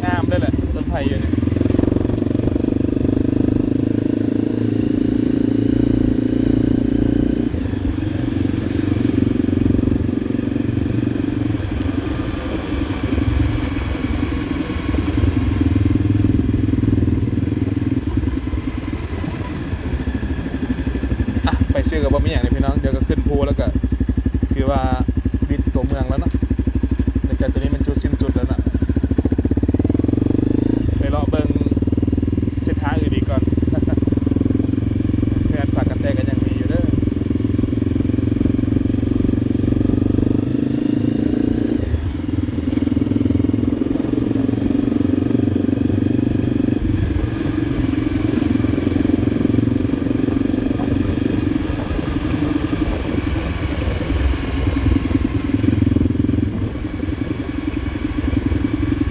ງາມເດ້ແຫຼະ ຕົ້ນໄຜ່ຢູ່ນີ້. ຊື່ກໍບໍ່ມີຫຍັງເດ້ພີ່ນ້ອງ, ດຽວກໍຂຶ້ນພູແລ້ວກໍຖືວ່າວິດຕົວເມືອງແລ້ວເນາະ. ແລ້ວກໍຕົວນີ້ແມ່ນຈຸດສິ້ນສຸດແລ້ວເນາະ. ໄປເລາະເບິ່ງເສັ້ນທາງອື່ນອີກກ່ອນ. ເຮືອນຝາກກັນແຕກກໍຍັງມີຢູ່ເດີ.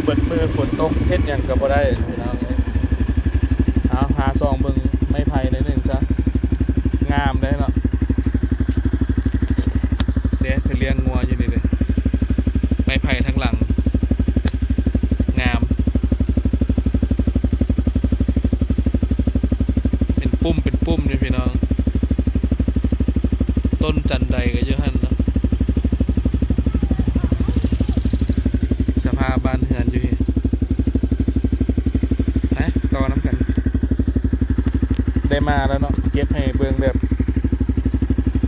ເບິດມື້ຝົນຕົກ ເຮັດຫຍັງກໍບໍ່ໄດ້ພີ່ນ້ອງເອີຍ. ເອົາ ຫາສ່ອງເບິ່ງໄມ້ໄຜ່ໜ້ອຍໜຶ່ງຊະ. ງາມເດ້ເນາະ. ເດ້ ເພິ່ນລ້ຽງງົວຢູ່ນີ້ເດ້. ໄມ້ໄຜ່ທາງຫຼັງ ງາມ ເປັນປຸ່ມເປັນປຸ່ມຢູ່ພີ່ນ້ອງ. ຕົ້ນຈັນໄດກໍຢູ່ຫັ້ນເນາະ. ສະພາບບ້ານເຮືອນຢູ່ພີ້. ໄປຕໍ່ນຳກັນ. ໄດ້ມາແລ້ວເນາະ, ເກັບໃຫ້ເບິ່ງແບບ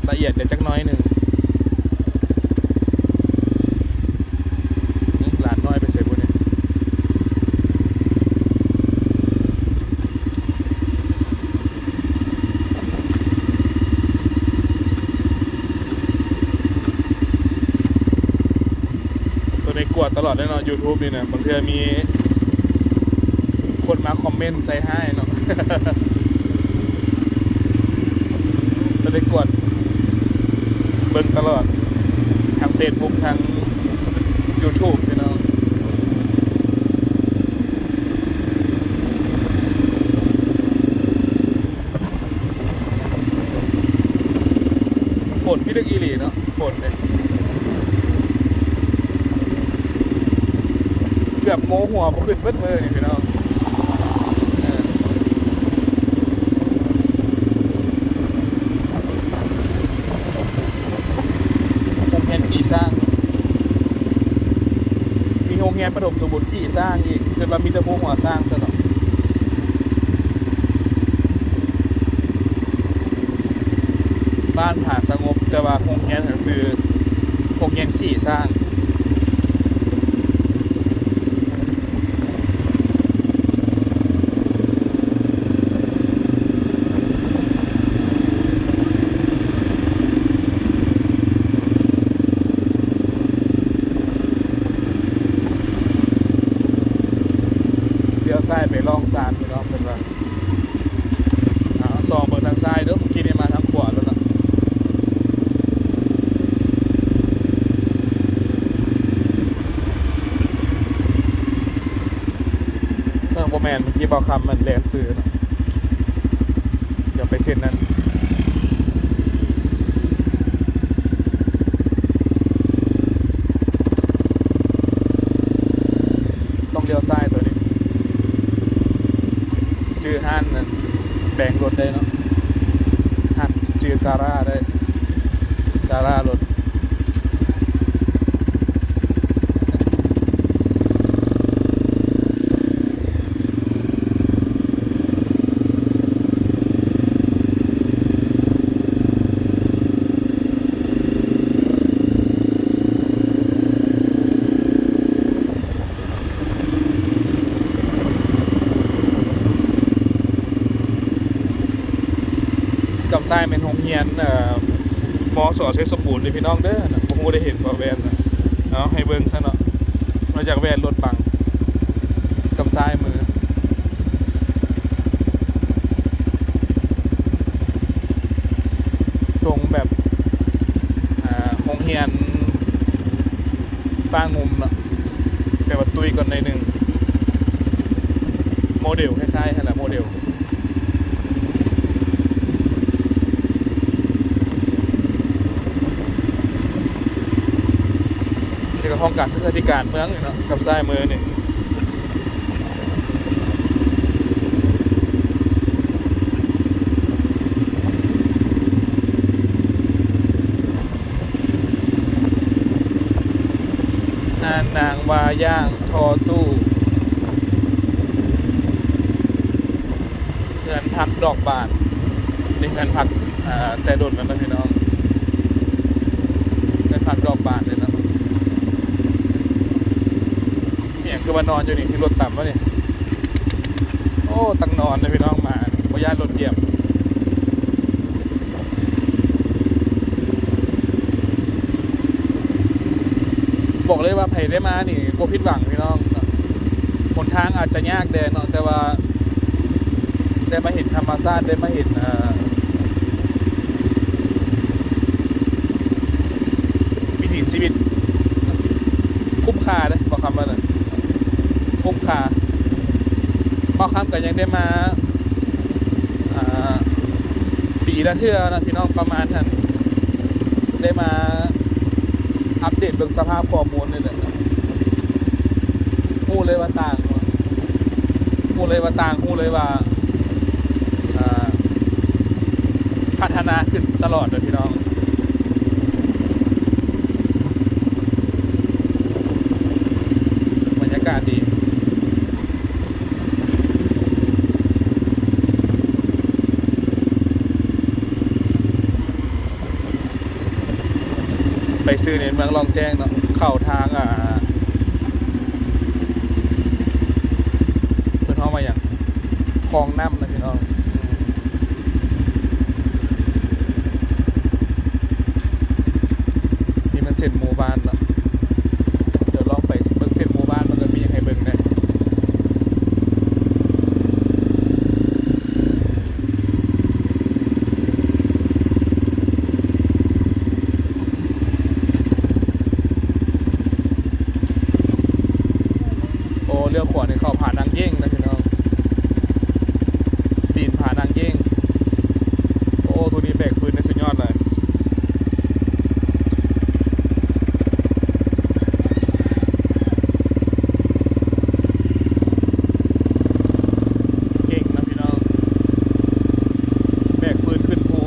ລະອຽດແດ່ຈັກໜ້ອຍໜຶ່ງ. ອື ຫຼານນ້ອຍໄປໃສບຸນີ້? ຕົວນີ້ກວດຕະຫຼອດເລີຍເນາະ YouTube ນີ້ນະ. ບາງເທື່ອມີຄົນມາຄອມເມັນໃສ່ຮ້າຍເນາະ. ຕົວນີ້ກວດເບິ່ງຕະຫຼອດ ທັງ Facebook ທັງ YouTube ພີ່ນ້ອງ. ຝົນພິລຶກອີ່ຫຼີເນາະ ຝົນນີ້ ເກືອບໂງ່ຫົວບໍ່ຂຶ້ນເບິດມື້ນີ້ພີ່ນ້ອງ. ເອີ ໂຮງຮຽນຂີ່ຊ້າງ ມີໂຮງຮຽນປະຖົມສົມບູນຂີ່ຊ້າງອີກ. ຄິດວ່າມີແຕ່ພວກຫົວຊ້າງຊັ້ນເນາະ. ບ້ານຜາສະຫງົບ ແຕ່ວ່າໂຮງຮຽນຫັ້ນຊື່ໂຮງຮຽນຂີ່ຊ້າງ. ລ້ຽວຊ້າຍໄປລ່ອງຊານພີ່ນ້ອງ ເພິ່ນວ່າ. ເອົາ ສ່ອງເບິ່ງທາງຊ້າຍເດີ ເມື່ອກີ້ນີ້ມາທາງຂວາແລ້ວເນາະ. ເອີ ບໍ່ແມ່ນ ເມື່ອກີ້ບ່າວຄຳມັນແລ່ນຊື່ເນາະ. ດຽວໄປເສັ້ນນັ້ນ ຕ້ອງລ້ຽວຊ້າຍຕົວນີ້. ຈື່ຮ້ານນັ້ນແປງລົດໄດ້ເນາະ, ຮ້ານຈື່ກາຣາໄດ້ ກາຣາລົດ. ກຳຊ້າຍແມ່ນໂຮງຮຽນ ເອີ ມສ ໄຊສົມບູນເດີພີ່ນ້ອງເດີ. ບໍ່ຮູ້ໄດ້ເຫັນບໍ່ແວ່ນນະ. ເອົາ ໃຫ້ເບິ່ງຊະເນາະ, ນອກຈາກແວ່ນລົດບັງ ກຳຊ້າຍມື ຊົງແບບ ເອີ ໂຮງຮຽນຟ້າງຸ່ມເນາະ, ແຕ່ວ່າຕຸ້ຍກວ່າໜ້ອຍໜຶ່ງ. ໂມເດວຄ້າຍໆ ຫັ້ນລະ ໂມເດວ. ນີ້ກໍຫ້ອງການສຶກສາທິການເມືອງນີ້ເນາະ, ກັບຊ້າຍມືນີ້. ຮ້ານນາງວ່າຢ່າງທໍ່ຕູ້ ເຮືອນພັກດອກບານ ນີ້ເຮືອນພັກ ອ່າ ແຕ່ດົນແລ້ວນະພີ່ນ້ອງ ໄດ້ພັກດອກບານເລີຍເນາະ. ອີ່ຫຍັງຄືວ່ານອນຢູ່ນີ້ ຄືລົດຕຳວະນີ້? ໂອ້ ຕັງນອນເດ້ພີ່ນ້ອງ ມານີ້ ບໍ່ຢ້ານລົດຢຽບ. ບອກເລີຍວ່າໃຜໄດ້ມານີ້ບໍ່ຜິດຫວັງພີ່ນ້ອງ. ຫົນທາງອາດຈະຍາກແດ່ເນາະ ແຕ່ວ່າໄດ້ມາເຫັນທຳມະຊາດ ໄດ້ມາເຫັນ ເອີ ວິຖີຊີວິດ ຄຸ້ມຄ່າເດ້ ເວົ້າຄຳວ່ານັ້ນ ຄຸ້ມຄ່າ. ເວົ້າຄຳກໍຍັງໄດ້ມາ ອ່າ ປີລະເທື່ອນະພີ່ນ້ອງ ປະມານຫັ້ນ ໄດ້ມາອັບເດດເບິ່ງສະພາບຂໍ້ມູນນີ້ແຫຼະ ຮູ້ເລີຍວ່າຕ່າງ ຮູ້ເລີຍວ່າຕ່າງ ຮູ້ເລີຍວ່າ ອ່າ ພັດທະນາຂຶ້ນຕະຫຼອດເດີພີ່ນ້ອງ. ບັນຍາກາດດີ. ໄປຊື້ໃນເມືອງລ່ອງແຈ້ງເນາະ ເຂົ້າທາງ ອ່າ ເພິ່ນຮ້ອງວ່າຫຍັງ ຄອງນ້ຳນະພີ່ນ້ອງ. ນີ້ມັນເສັ້ນໝູ່ບ້ານເນາະ ດຽວລອງໄປເບິ່ງເສັ້ນໝູ່ບ້ານ ມັນກໍມີຫຍັງໃຫ້ເບິ່ງແດ່. ໂອ້ ລ້ຽວຂວານີ້ເຂົ້າຜານາງເຢງນະພີ່ນ້ອງ ປີນຜານາງເຢງ. ໂອ້ ໂຕນີ້ແບກຟືນໄດ້ສຸດຍອດເລີຍ. ເກັ່ງນະພີ່ນ້ອງ ແບກຟືນຂຶ້ນພູ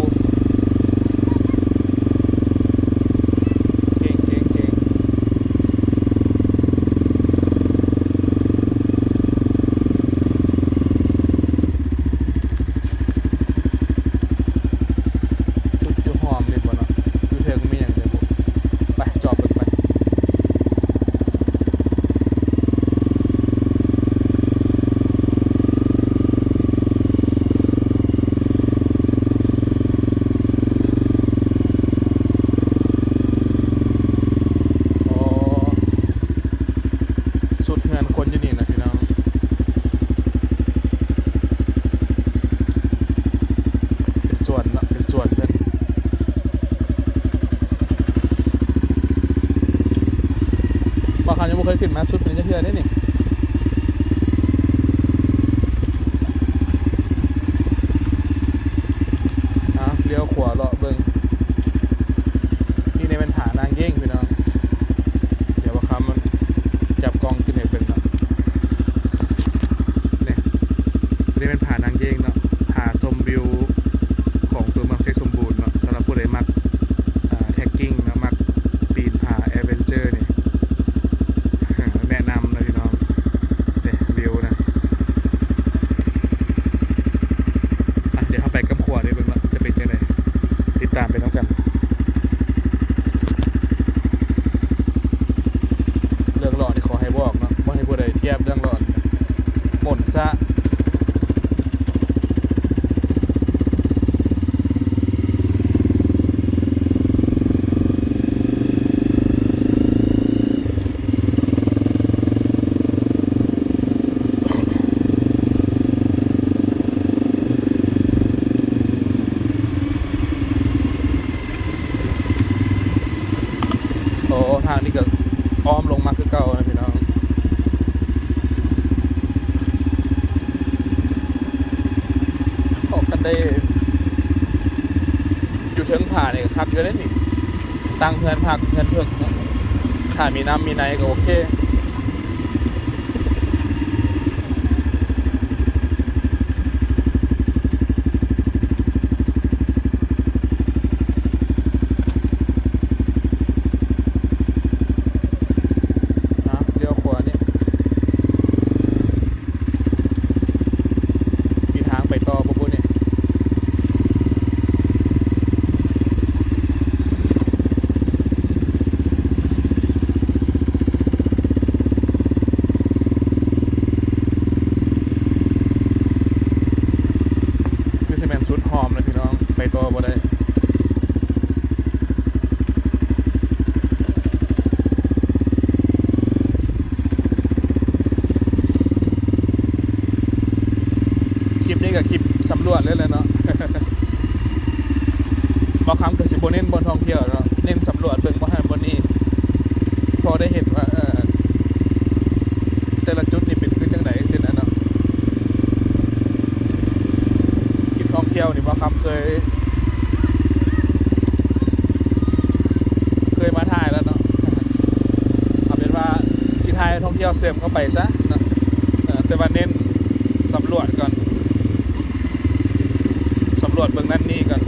ເກັ່ງໆໆ. ສຸດຢູ່ຮ່ອມນີ້ບໍ່ເນາະ ຢູ່ເທິງມີຫຍັງແດ່ບໍ່? ໄປ ຈອບເບິ່ງໄປ. ອໍ ສຸດເຮືອນຄົນຢູ່ນີ້ນະພີ່ນ້ອງ ເປັນສວນເນາະ ເປັນສວນເພິ່ນ. ບໍ່ ເຮົາຍັງບໍ່ເຄີຍຂຶ້ນມາສຸດນີ້ຈັກເທື່ອເດ້ນີ້. ອ່າ ລ້ຽວຂວາເລາະເບິ່ງ ນີ້ແມ່ນຜານາງເຢງພີ່ນ້ອງ. ດຽວວ່າຄຳມັນຈັບກ້ອງຂຶ້ນໃຫ້ເບິ່ງເນາະ ນີ້ ນີ້ແມ່ນຜານາງເຢງເນາະ ຜາຊົມວິວຂອງຕົວເມືອງເຊກສົມບູນເນາະ. ສຳລັບຜູ້ໃດມັກ ອ່າ ແທັກກິ້ງເນາະ ມັກປີນຜາແອດເວັນເຈີນີ້ ແນະນຳເນາະພີ່ນ້ອງ. ນີ້ວິວນະ ອ່ະ ດຽວເຮົາໄປກັບຂົວນີ້ເບິ່ງເນາະ ຈະເປັນຈັ່ງໃດ ຕິດຕາມໄປນຳກັນ. ເລື່ອງຫຼອດນີ້ຂໍໃຫ້ບອກເນາະ ບໍ່ໃຫ້ຜູ້ໃດທຽບເລື່ອງຫຼອດ ໝົນຊະ. ໂອ້ ທາງນີ້ກໍອ້ອມລົງມາຄືເກົ່ານະພີ່ນ້ອງ. ອອກກັນໄດ້ຢູ່ເທິງຜານີ້ກໍຄັກຢູ່ເດ້ນີ້ ຕັ້ງເຮືອນພັກເຮືອນເພິ່ງເນາະ ຖ້າມີນ້ຳມີໃນກໍໂອເຄ. ອ້າວ ລ້ຽວຂວານີ້ ມີທາງໄປຕໍ່ບໍ່ບຸນີ້? ຈຸດຫອມແລ້ວພີ່ນ້ອງ ໄປຕໍ່ບໍ່ໄດ້. ຄລິບນີ້ກໍຄລິບສຳຫຼວດເລີຍແຫຼະເນາະ. ບ່າວຄຳກໍຊິບໍ່ເນັ້ນບ່ອນທ່ອງທ່ຽວເນາະ ເນັ້ນສຳຫຼວດເບິ່ງບ່ອນຫັ້ນບ່ອນນີ້ ພໍໄດ້ເຫັນວ່າ ເອີ ແຕ່ລະຈຸດນີ້ເປັນຄືຈັ່ງໃດຈັ່ງຊີ້ນະເນາະ. ຄລິບທ່ອງທ່ຽວນີ້ບ່າວຄຳເຄີຍ ເຄີຍມາຖ່າຍແລ້ວເນາະ. ເອົາເປັນວ່າຊິຖ່າຍທ່ອງທ່ຽວເສີມເຂົ້າໄປຊະເນາະ ເອີ ແຕ່ວ່າເນັ້ນສຳຫຼວດກ່ອນ ສຳຫຼວດເບິ່ງນັ້ນນີ້ກ່ອນ.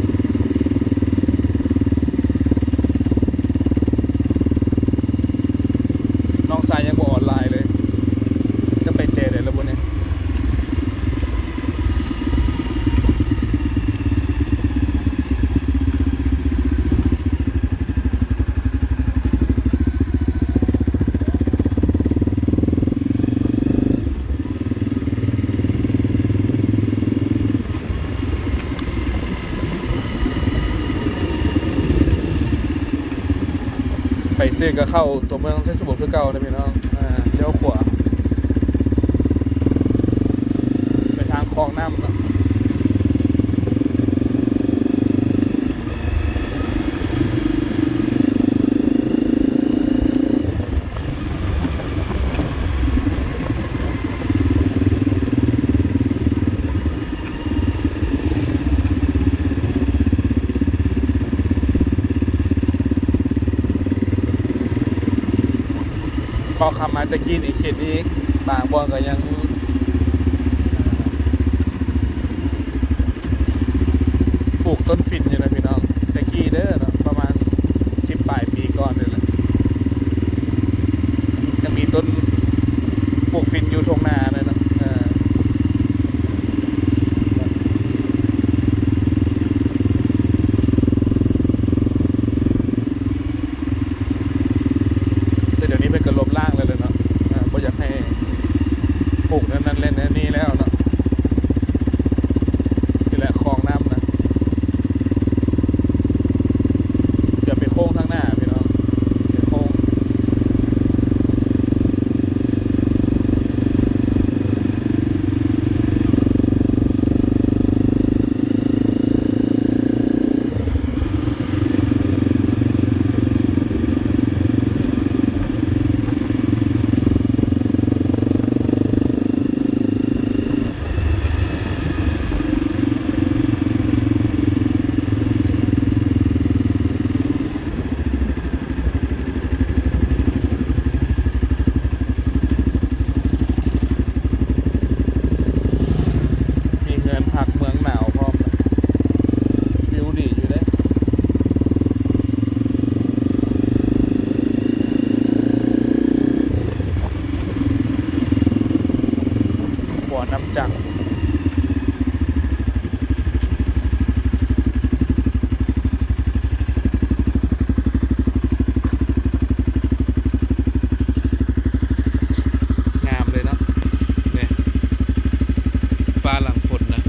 ນ້ອງຊາຍຍັງບໍ່ອອນລາຍເລີຍ ຈະໄປແຈໃດລະບໍ່ນີ້? ໄປເຊກະເຂົ້າຕົວເມືອງໄຊສົມບູນຄືເກົ່າເດີພີ່ນ້ອງ. ອ່າ ລ້ຽວຂວາ ໄປທາງຄອງນ້ຳເນາະ. ເວົ້າຄຳມາແຕ່ກີ້ນີ້ ເຂດນີ້ບາງບ່ອນກໍຍັງ ປູກຕົ້ນຝິ່ນຢູ່ນະພີ່ນ້ອງ ແຕ່ກີ້ເດີເນາະ ປະມານສິບປາຍປີກ່ອນນີ້ແຫຼະ ຍັງມີຕົ້ນປູກຝິ່ນຢູ່ທົ່ງນາເລີຍເນາະ. ເອີ ແຕ່ດຽວນີ້ເພິ່ນກໍລົບລ້າງແລ້ວແຫຼະເນາະ ເອີ ບໍ່ຢາກໃຫ້ປູກແນວນັ້ນແລະແນວນີ້ແລ້ວເນາະ. ນີ້ແຫຼະຄອງນ້ຳນະ ດຽວໄປໂຄ້ງທາງໜ້າພີ່ນ້ອງ ໄປໂຄ້ງ. ມີເຮືອນພັກເມືອງໜາວພ້ອມນະ ວິວດີຢູ່ເດ້. ຂົວນ້ຳຈັກ ງາມເລີຍເນາະ ນີ້ ຟ້າຫຼັງຝົນນະ.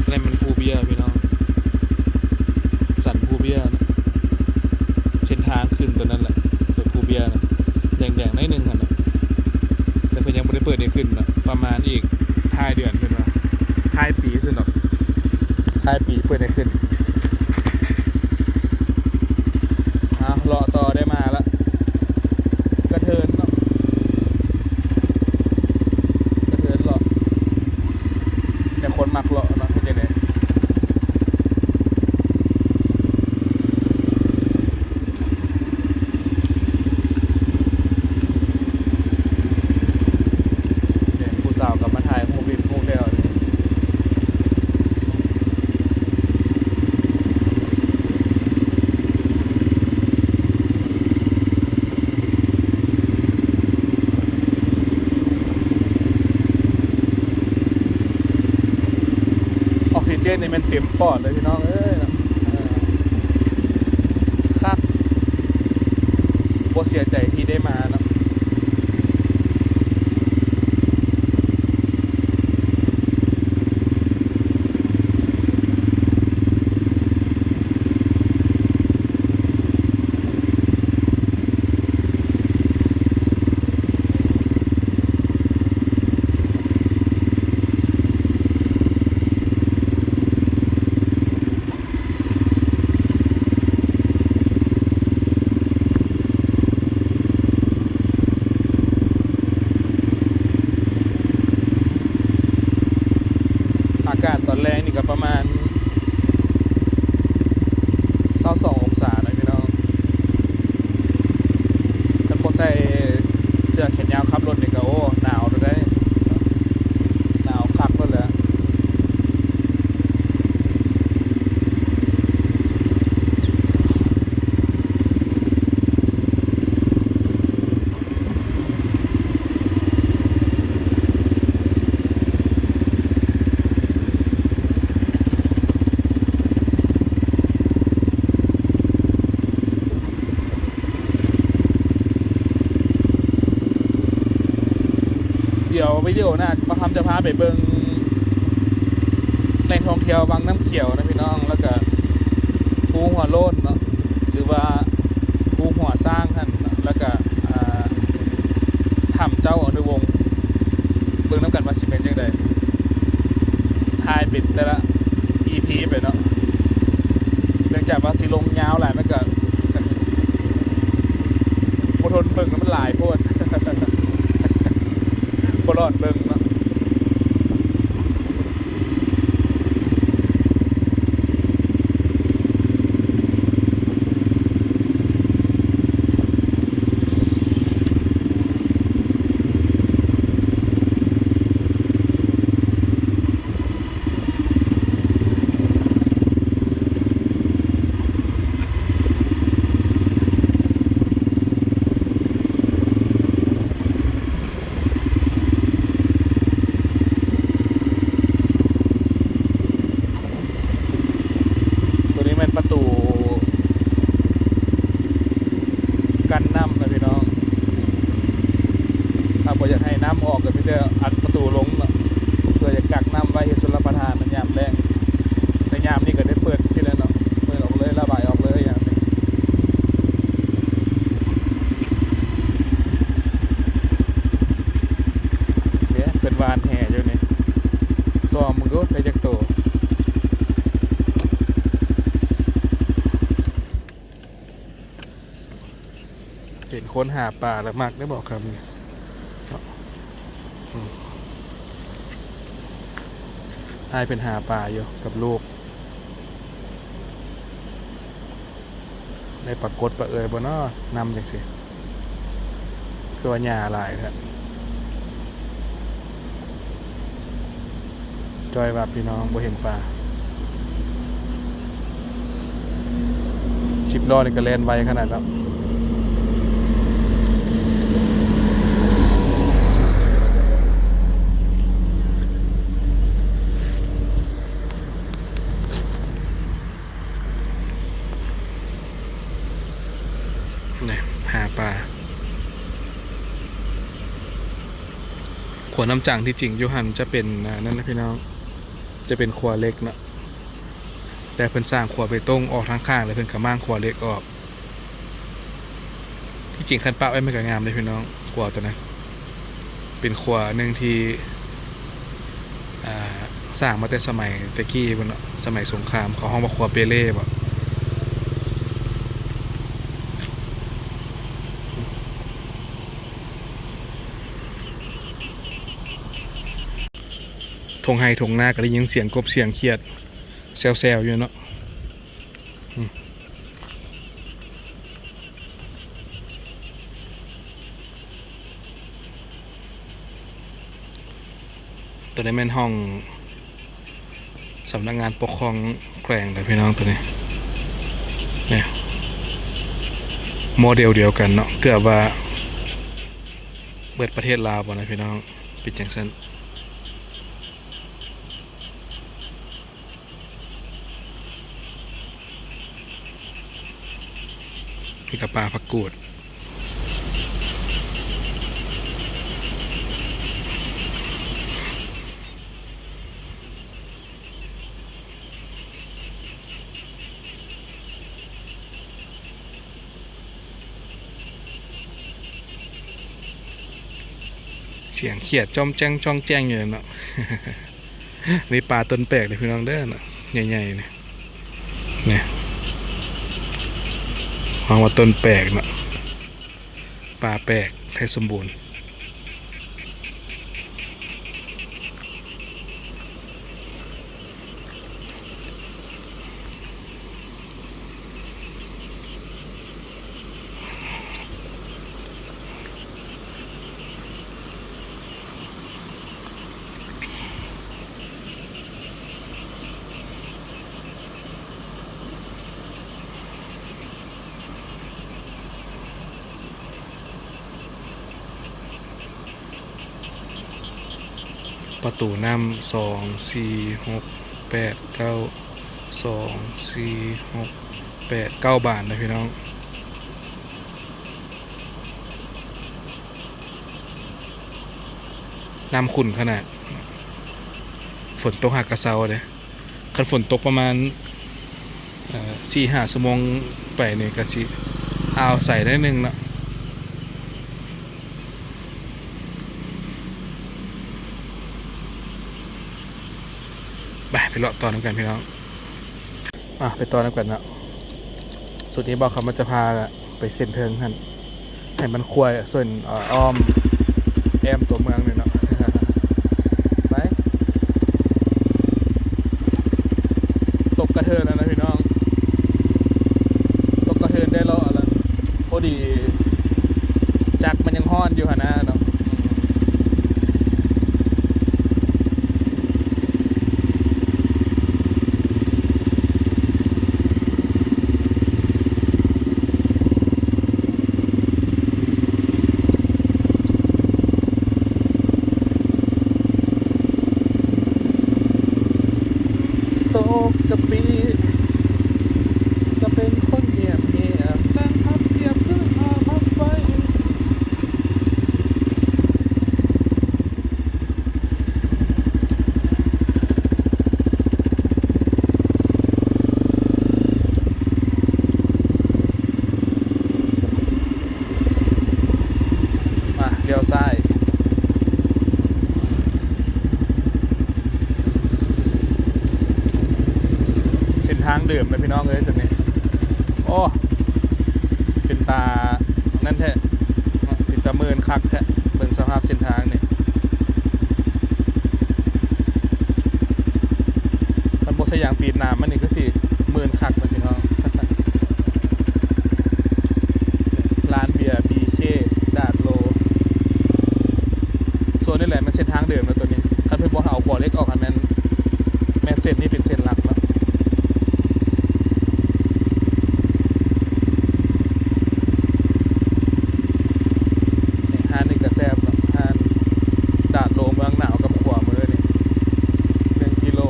ອັນນັ້ນມັນພູເບ້ຍພີ່ນ້ອງ ສັນພູເບ້ຍນະ ເສັ້ນທາງຂຶ້ນຕົວນັ້ນແຫຼະ ຕົວພູເບ້ຍນະ ແດງໆໜ້ອຍໜຶ່ງຫັ້ນນະ. ແຕ່ເພິ່ນຍັງບໍ່ໄດ້ເປີດໃຫ້ຂຶ້ນເນາະ ປະມານອີກທ້າຍເດືອນເພິ່ນວ່າ ທ້າຍປີຊັ້ນດອກ ທ້າຍປີເປີດໃຫ້ຂຶ້ນ. ເອົາ ເລາະຕໍ່ ໄດ້ມາລະ ກະເທີນເນາະ ກະເທີນເລາະ ແຕ່ຄົນມັກເລາະເນາະ ເຮັດຈັ່ງໃດ. ນີ້ ຜູ້ສາວກໍມາຖ່າຍຮູບເຮັດຮູບແລ້ວນີ້. ອອກຊີເຈນນີ້ແມ່ນເຕັມປອດເລີຍພີ່ນ້ອງເອີຍ ເອີ ຄັກ ບໍ່ເສຍໃຈທີ່ໄດ້ມາເນາະ. ເ ດຽວວິດີໂອໜ້າ ບ່າວຄຳຈະພາໄປເບິ່ງແຫຼ່ງທ່ອງທ່ຽວວັງນ້ຳຂຽວນະພີ່ນ້ອງ ແລ້ວກະພູຫົວໂລ້ນເນາະ ຫຼືວ່າພູຫົວຊ້າງຫັ້ນເນາະ ແລ້ວກະ ອ່າ ຖ້ຳເຈົ້າອະນຸວົງ ເບິ່ງນຳກັນວ່າຊິເປັນຈັ່ງໃດ ຖ່າຍເປັນແຕ່ລະອີພີໄປເນາະ ເນື່ອງຈາກວ່າຊິລົງຍາວຫຼາຍ ມັນກະ ບໍ່ທົນເບິ່ງແລ້ວ ມັນຫຼາຍໂພດ ບໍ່ຫຼອດເບິ່ງເນາະ. ໂຕນີ້ແມ່ນປະຕູກັ້ນນ້ຳນະພີ່ນ້ອງ ຖ້າບໍ່ຢາກໃຫ້ນ້ຳອອກກໍມີແຕ່ອັດປະຕູລົງເນາະ ເພື່ອຈະກັກນ້ຳໄວ້ເຮັດຊົນລະປະທານນະ ຍາມແລ້ງ ແຕ່ຍາມນີ້ກໍໄດ້ເປີດຊີ້ແຫຼະເນາະ ເປີດອອກເລີຍ ລະບາຍອອກເລີຍຍາມນີ້. ເດ້ ເພິ່ນຫວ່ານແຫຢູ່ນີ້ ຊອມເບິ່ງດູໄດ້ຈັກໂຕ. ເປັນຄົນຫາປາແລ້ວມັກໄດ້ບໍ່ຄຳນີ້ ອືມ ອ້າຍເພິ່ນຫາປາຢູ່ກັບລູກ. ໄດ້ປາກົດປາເອີ່ຍບໍ່ນໍ ນ້ຳຈັ່ງຊີ້ ຄືວ່າຫຍ້າຫຼາຍແທ້ ຈ້ອຍວ່າພີ່ນ້ອງບໍ່ເຫັນປາ ສິບລໍ້ນີ້ກໍແລ່ນໄວຂະໜາດເນາະ. ນີ້ ຫາປາ ຂົວນ້ຳຈັງທີ່ຈິງຢູ່ຫັ້ນຈະເປັນ ອ່າ ນັ້ນນະພີ່ນ້ອງ ຈະເປັນຂົວເຫຼັກເນາະ ແຕ່ເພິ່ນສ້າງຂົວເບຕົງອອກທາງຂ້າງ ແລ້ວເພິ່ນກະມ້າງຂົວເຫຼັກອອກ. ທີ່ຈິງຄັນປະໄວ້ມັນກະງາມເດ້ພີ່ນ້ອງ ຂົວໂຕນັ້ນ ເປັນຂົວໜຶ່ງທີ່ ອ່າ ສ້າງມາແຕ່ສະໄໝແຕ່ກີ້ພຸ້ນເນາະ ສະໄໝສົງຄາມ ເຂົາຮ້ອງວ່າຂົວເປເລບໍ ທົ່ງໄຮ່ທົ່ງນາກະໄດ້ຍິນສຽງກົບສຽງຂຽດແຊວໆຢູ່ເນາະ. ອືມ ໂຕນີ້ແມ່ນຫ້ອງສຳນັກງານປົກຄອງແຂວງເດີພີ່ນ້ອງ ໂຕນີ້ ນີ້ ໂມເດວດຽວກັນເນາະ ເກືອບວ່າເບິດປະເທດລາວບໍ່ນະພີ່ນ້ອງ ເປັນຈັ່ງຊັ້ນ. ນີ້ກະປ່າຜັກກູດ ສຽງຂຽດຈ້ອງແຈ້ງ ຈ້ອງແຈ້ງຢູ່ເນາະ. ນີ້ປາຕົ້ນແປກເດີພີ່ນ້ອງເດີເນາະ ໃຫຍ່ໆ ນີ້ ນີ້ ເຮົາວ່າຕົ້ນແປກເນາະ ປາແປກໄທສົມບູນ. ປະຕູນ້ຳ ສອງ ສີ່ ຫົກ ແປດ ເກົ້າ ສອງ ສີ່ ຫົກ ແປດ ເກົ້າບານເດີພີ່ນ້ອງ. ນ້ຳຂຸ່ນຂະໜາດ. ຝົນຕົກຫາກະເຊົາເດ້. ຄັນຝົນຕົກປະມານ ເອີ່ ສີ່ຫ້າຊົ່ວໂມງໄປນີ້ກະຊິອ່າວໃສໜ້ອຍໜຶ່ງເນາະ. ໄປ ໄປເລາະຕໍ່ນຳກັນພີ່ນ້ອງ. ອ່ະ ໄປຕໍ່ນຳກັນເນາະ. ຊຸດນີ້ບ່າວຄຳມັນຈະພາໄປເສັ້ນເທິງຫັ້ນ ໃຫ້ມັນຄວາຍເສັ້ນ ເອີ່ ອ້ອມແອ້ມຕົວເມືອງນີ້ເນາະ. ໄປ ຕົກກະເທີນແລ້ວນະພີ່ນ້ອງ ຕົກກະເທີນໄດ້ເລາະແລ້ວ. ພໍດີຈັກມັນຍັງຮ້ອນຢູ່ຫັ້ນນະເນາະ. ຕົກກະປິກະເປັນຄົນງຽບໆ ນັ່ງພັບພຽບຄືຜ້າພັບໄວ້. ມາ ລ້ຽວຊ້າຍ. ເສັ້ນທາງເດີມເລີຍພີ່ນ້ອງເອີຍ ໂຕນີ້. ໂອ້ ເປັນຕານັ້ນແທ້ເນາະ ເປັນຕາເມີນຄັກແທ້. ເບິ່ງສະພາບເສັ້ນທາງນີ້ ຄັນບໍ່ໃສ່ຢາງຕີນໜາມມັນນີ້ຄືຊິເມີນຄັກເນາະພີ່ນ້ອງ. ຮ້ານເບຍ ບີເຄ ດາດໂລ. ໂຊນນີ້ແຫຼະແມ່ນເສັ້ນທາງເດີມເນາະໂຕນີ້. ຄັນເພິ່ນບໍ່ເອົາຂົວເຫຼັກອອກຫັ້ນແມ່ນ ແມ່ນເສັ້ນນີ້ເປັນເສັ້ນຫຼັກເນາະ. ນີ້ຮ້ານນີ້ກະແຊບເນາະ ຮ້ານດາດໂລເມືອງໜາວກັບຂວາມືນີ້ ໜຶ່ງກິໂລ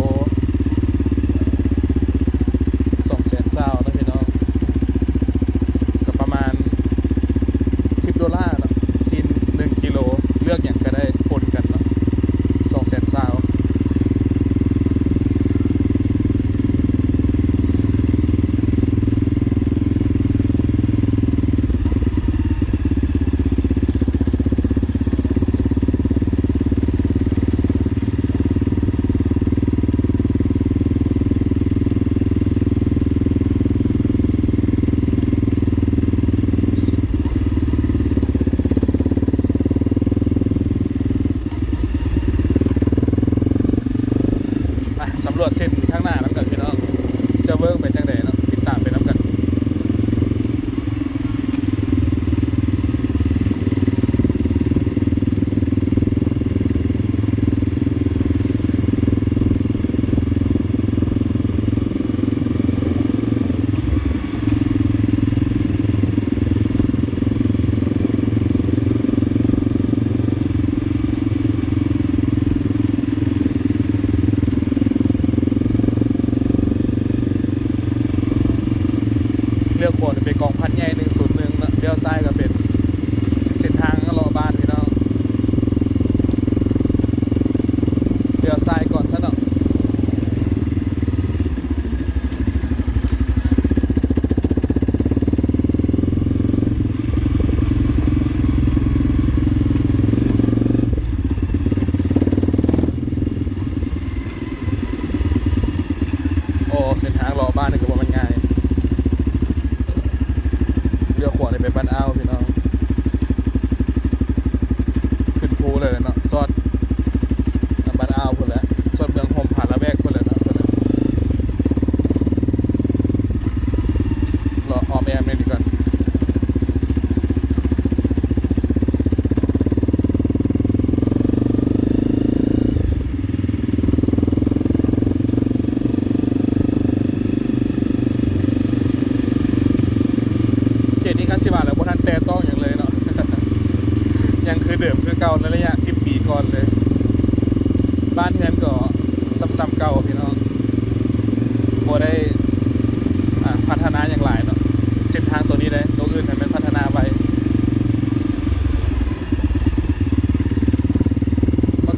ສອງແສນຊາວເນາະພີ່ນ້ອງ. ກະປະມານສິບໂດລາເນາະ ຊີ້ນໜຶ່ງກິໂລ ເລືອກຫຍັງກະໄດ້ປົນກັນເນາະ ສອງແສນຊາວ. ໄປ ສຳຫຼວດເສັ້ນທາງໜ້ານຳກັນພີ່ນ້ອງ ຈະເວີ້ງໄປຈັ່ງໃດເນາະ ຕິດຕາມໄປນຳກັນ. ລ້ຽວຂວານີ້ໄປກອງພັນໃຫຍ່ ໜຶ່ງສູນໜຶ່ງເນາະ ລ້ຽວຊ້າຍກະເປັນເສັ້ນທາງເລາະບ້ານພີ່ນ້ອງ. ລ້ຽວຊ້າຍກ່ອນຊະເນາະ. ໂອ້ ເສັ້ນທາງເລາະບ້ານນີ້ກະບໍ່ແມ່ນງ່າຍ. ລ້ຽວຂວານີ້ໄປບ້ານອ່າວພີ່ນ້ອງ ຂຶ້ນພູເລີຍເນາະ ຊອດບ້ານອ່າວພຸ້ນແຫຼະ ຊອດເມືອງຮົ່ມຜາລະແວກພຸ້ນແຫຼະເນາະ. ເລາະອ້ອມແອ້ມນີ້ດີກວ່າ. ເຂດນີ້ຄັນຊິວ່າແລ້ວບໍ່ທັນແຕະຕ້ອງຫຍັງເລີຍເນາະ ຍັງຄືເດີມຄືເກົ່າໃນໄລຍະສິບປີກ່ອນເລີຍ. ບ້ານເຮືອນກໍ ສ່ຳໆເກົ່າພີ່ນ້ອງ ບໍ່ໄດ້ ອາ ພັດທະນາຫຍັງຫຼາຍເນາະ. ເສັ້ນທາງໂຕນີ້ເດ້ ໂຕອື່ນຫັ້ນແມ່ນພັດທະນາໄວ. ບັກ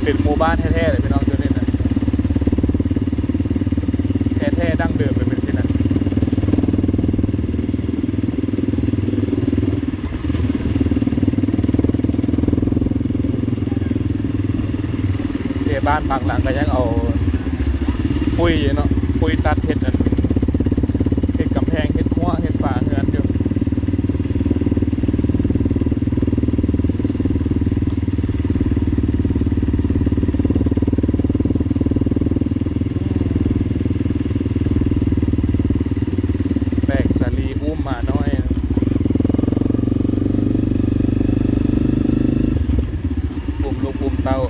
ເປັນໝູ່ບ້ານແທ້ໆເລີຍພີ່ນ້ອງ ຈຸດນີ້ນະ ແທ້ໆ ດັ້ງເດີມເລີຍ ເປັນຊີ້ນະ. ເດ້ ບ້ານບາງຫຼັງກໍຍັງເອົາຟຸ້ຍຢູ່ເນາະ ຟຸ້ຍຕັດເຮັດອັນ ເຮັດກຳແພງ ເຮັດຮົ້ວ ເຮັດຝາເຮືອນຢູ່. ແປກສາລີອຸ້ມໝານ້ອຍ ອຸ້ມລູກອຸ້ມເຕົ້າ.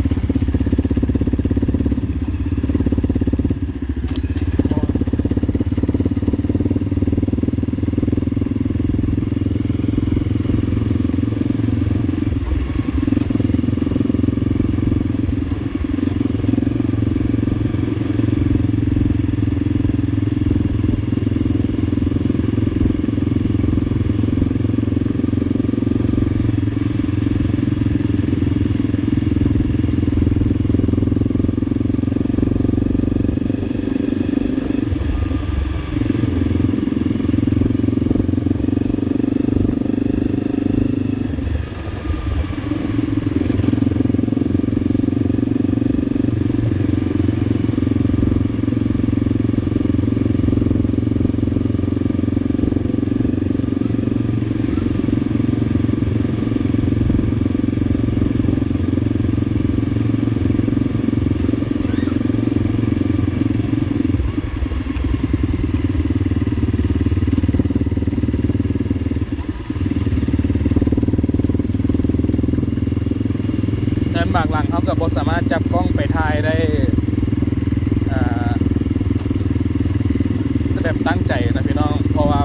ເຮືອນບາງຫຼັງເຮົາກໍບໍ່ສາມາດຈັບກ້ອງໄປຖ່າຍໄດ້ ເອີ ແບບຕັ້ງໃຈນະພີ່ນ້ອງ ເພາະວ່າ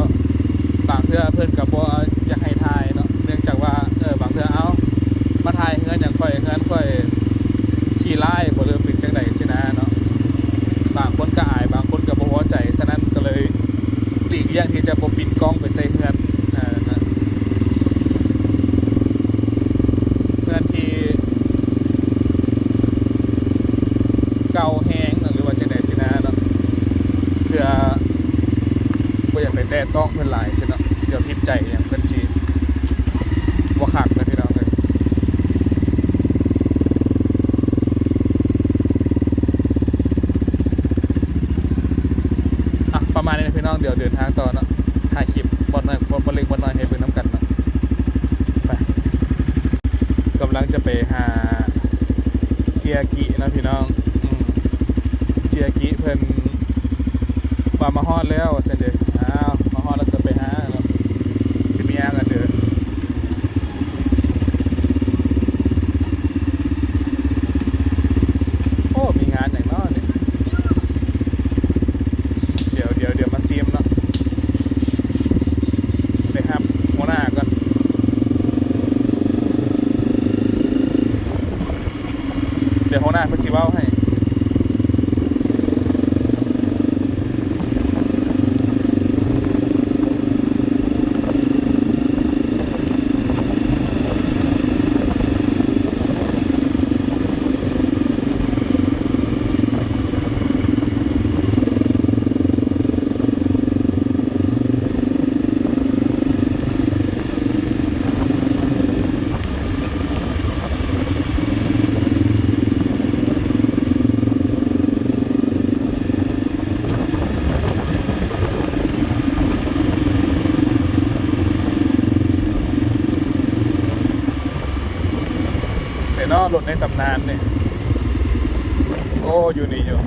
ບາງເທື່ອເພິ່ນກໍບໍ່ຢາກໃຫ້ຖ່າຍເນາະ ເນື່ອງຈາກວ່າ ເອີ ບາງເທື່ອ ເອົ້າ ມາຖ່າຍເຮືອນຫຍັງຂ້ອຍ ເຮືອນຂ້ອຍຂີ້ຮ້າຍບໍ ຫຼືເປັນຈັ່ງໃດຊີ້ນະເນາະ. ບາງຄົນກໍອາຍ ບາງຄົນກໍບໍ່ພໍໃຈ ສະນັ້ນກໍເລີຍ ຫຼີກລ່ຽງທີ່ຈະບໍ່ປິ່ນກ້ອງໄປໃສ່ເຮືອນ ເອີ ເຮືອນທີ່ເກົ່າແຮງ ຫຼືວ່າຈັ່ງໃດຊີ້ນະເນາະ ເພື່ອບໍ່ຢາກໄປແຕະຕ້ອງເພິ່ນຫຼາຍຊີ້ເນາະ ດຽວຜິດໃຈຫຍັງເພິ່ນຊິບໍ່ຄັກນະພີ່ນ້ອງເອີຍ. ອ່ະ ປະມານນີ້ນະພີ່ນ້ອງ ດຽວເດີນທາງຕໍ່ເນາະ ຖ່າຍຄລິບບ່ອນນ້ອຍ ບ່ອນເລັກບ່ອນນ້ອຍໃຫ້ເບິ່ງນຳກັນເນາະ ໄປ. ກຳລັງຈະໄປຫາເຊຍກິເນາະພີ່ນ້ອງ ອືມ ເຊຍກິເພິ່ນວ່າມາຮອດແລ້ວວ່າຊັ້ນເດ. ອ້າວ ມາຮອດແລ້ວກໍໄປຫາເນາະ ຊິມີຫຍັງກັນເດີ. ໂອ້ ມີງານຫຍັງເນາະນີ້? ດຽວ ດຽວ ດຽວມາຊີມເນາະ ໄປຮັບຫົວໜ້າກ່ອນ ດຽວຫົວໜ້າເພິ່ນຊິເວົ້າໃຫ້. ໃສເນາະ ລົດໃນຕຳນານນີ້? ໂອ້ ຢູ່ນີ້ຢູ່.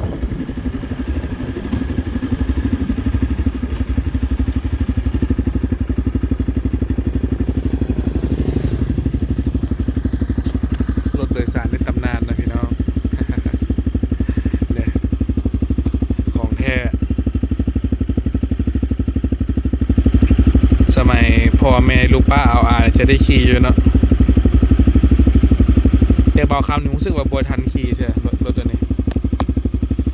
ລົດໂດຍສານໃນຕຳນານນະພີ່ນ້ອງ ເດ້ ຂອງແທ້. ສະໄໝພໍ່ແມ່ລູກປ້າອາວອາຈະໄດ້ຂີ່ຢູ່ເນາະ ແຕ່ບ່າວຄຳນີ້ຮູ້ສຶກວ່າບໍ່ທັນຂີ່ເທື່ອ ລົດ ລົດໂຕນີ້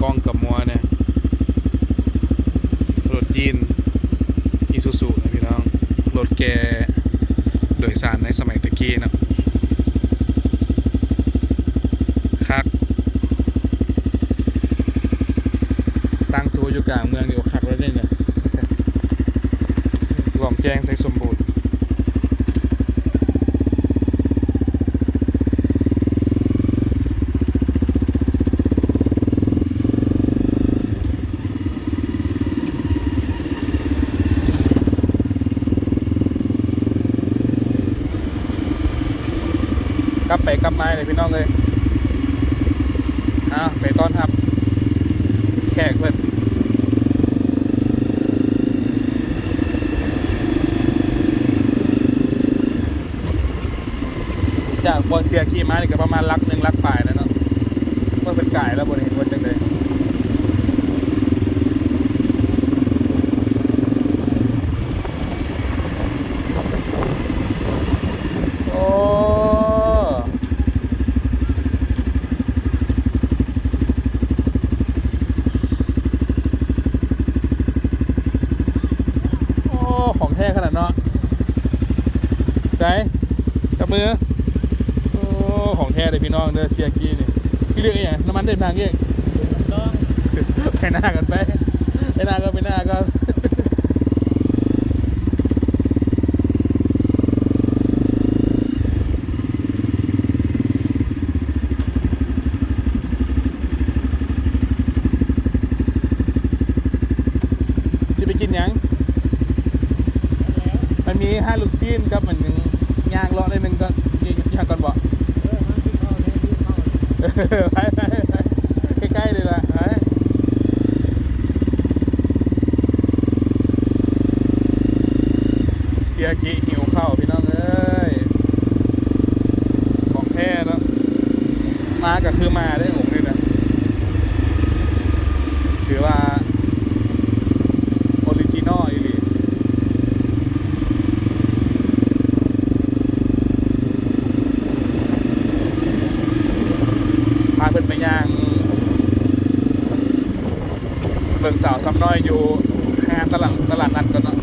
ກ້ອງກະມົວແດ່. ລົດຢີນ ອີຊູຊູ ນະພີ່ນ້ອງ ລົດແກ່ໂດຍສານໃນສະໄໝແຕ່ກີ້ເນາະ ຄັກ. ກາງເມືອງນີ້ໂອຄັກແລ້ວເດ້ນີ້ ຫຼ່ອງແຈ້ງໄຊສົມບູນ. ກັບໄປກັບມາເລີຍພີ່ນ້ອງເອີຍ. ເອົາ ໄປຕ້ອນຮັບແຂກເພິ່ນ. ຈາກບ່ອນເສຍກີ້ມານີ້ກໍປະມານຫຼັກໜຶ່ງຫຼັກປາຍແລ້ວເນາະ. ເພິ່ນກາຍແລ້ວບໍ່ໄດ້ເຫັນວ່າຈັ່ງໃດ. ໂອ້ ໂອ້ ຂອງແທ້ຂະໜາດເນາະ. ໃສ ຈັບມື. ໂອ້ ຂອງແທ້ເດີພີ່ນ້ອງເດີ ເສຍກີ້ນີ້. ອີ່ເລື່ອງອີ່ຫຍັງ ນ້ຳມັນເດີນທາງອີກ. ໄປໜ້າກ່ອນ ໄປ ໄປໜ້າກ່ອນ ໄປໜ້າກ່ອນ. ຊິໄປກິນຫຍັງ? ມັນມີຮ້ານລູກຊີ້ນກັບອັນຫຍັງ ຍ່າງເລາະໜ້ອຍໜຶ່ງກ່ອນ ຢູ່ ຢູ່ຫັ້ນກ່ອນບໍ? ເອີ ໄປ ໄປ ໄປ ໃກ້ໆ ນີ້ລະ ໄປ. ເສຍກີ້ຫິວເຂົ້າພີ່ນ້ອງເອີຍ ຂອງແທ້ເນາະ. ມາກໍຄືມາເດ້ອົງນີ້ນະ ຖືວ່າອໍຣິຈິນໍອີ່ຫຼີ. ພາເພິ່ນໄປຍ່າງເບິ່ງສາວຊ້ຳນ້ອຍຢູ່ງານຕະຫຼາດ ຕະຫຼາດນັດກ່ອນເນາະ.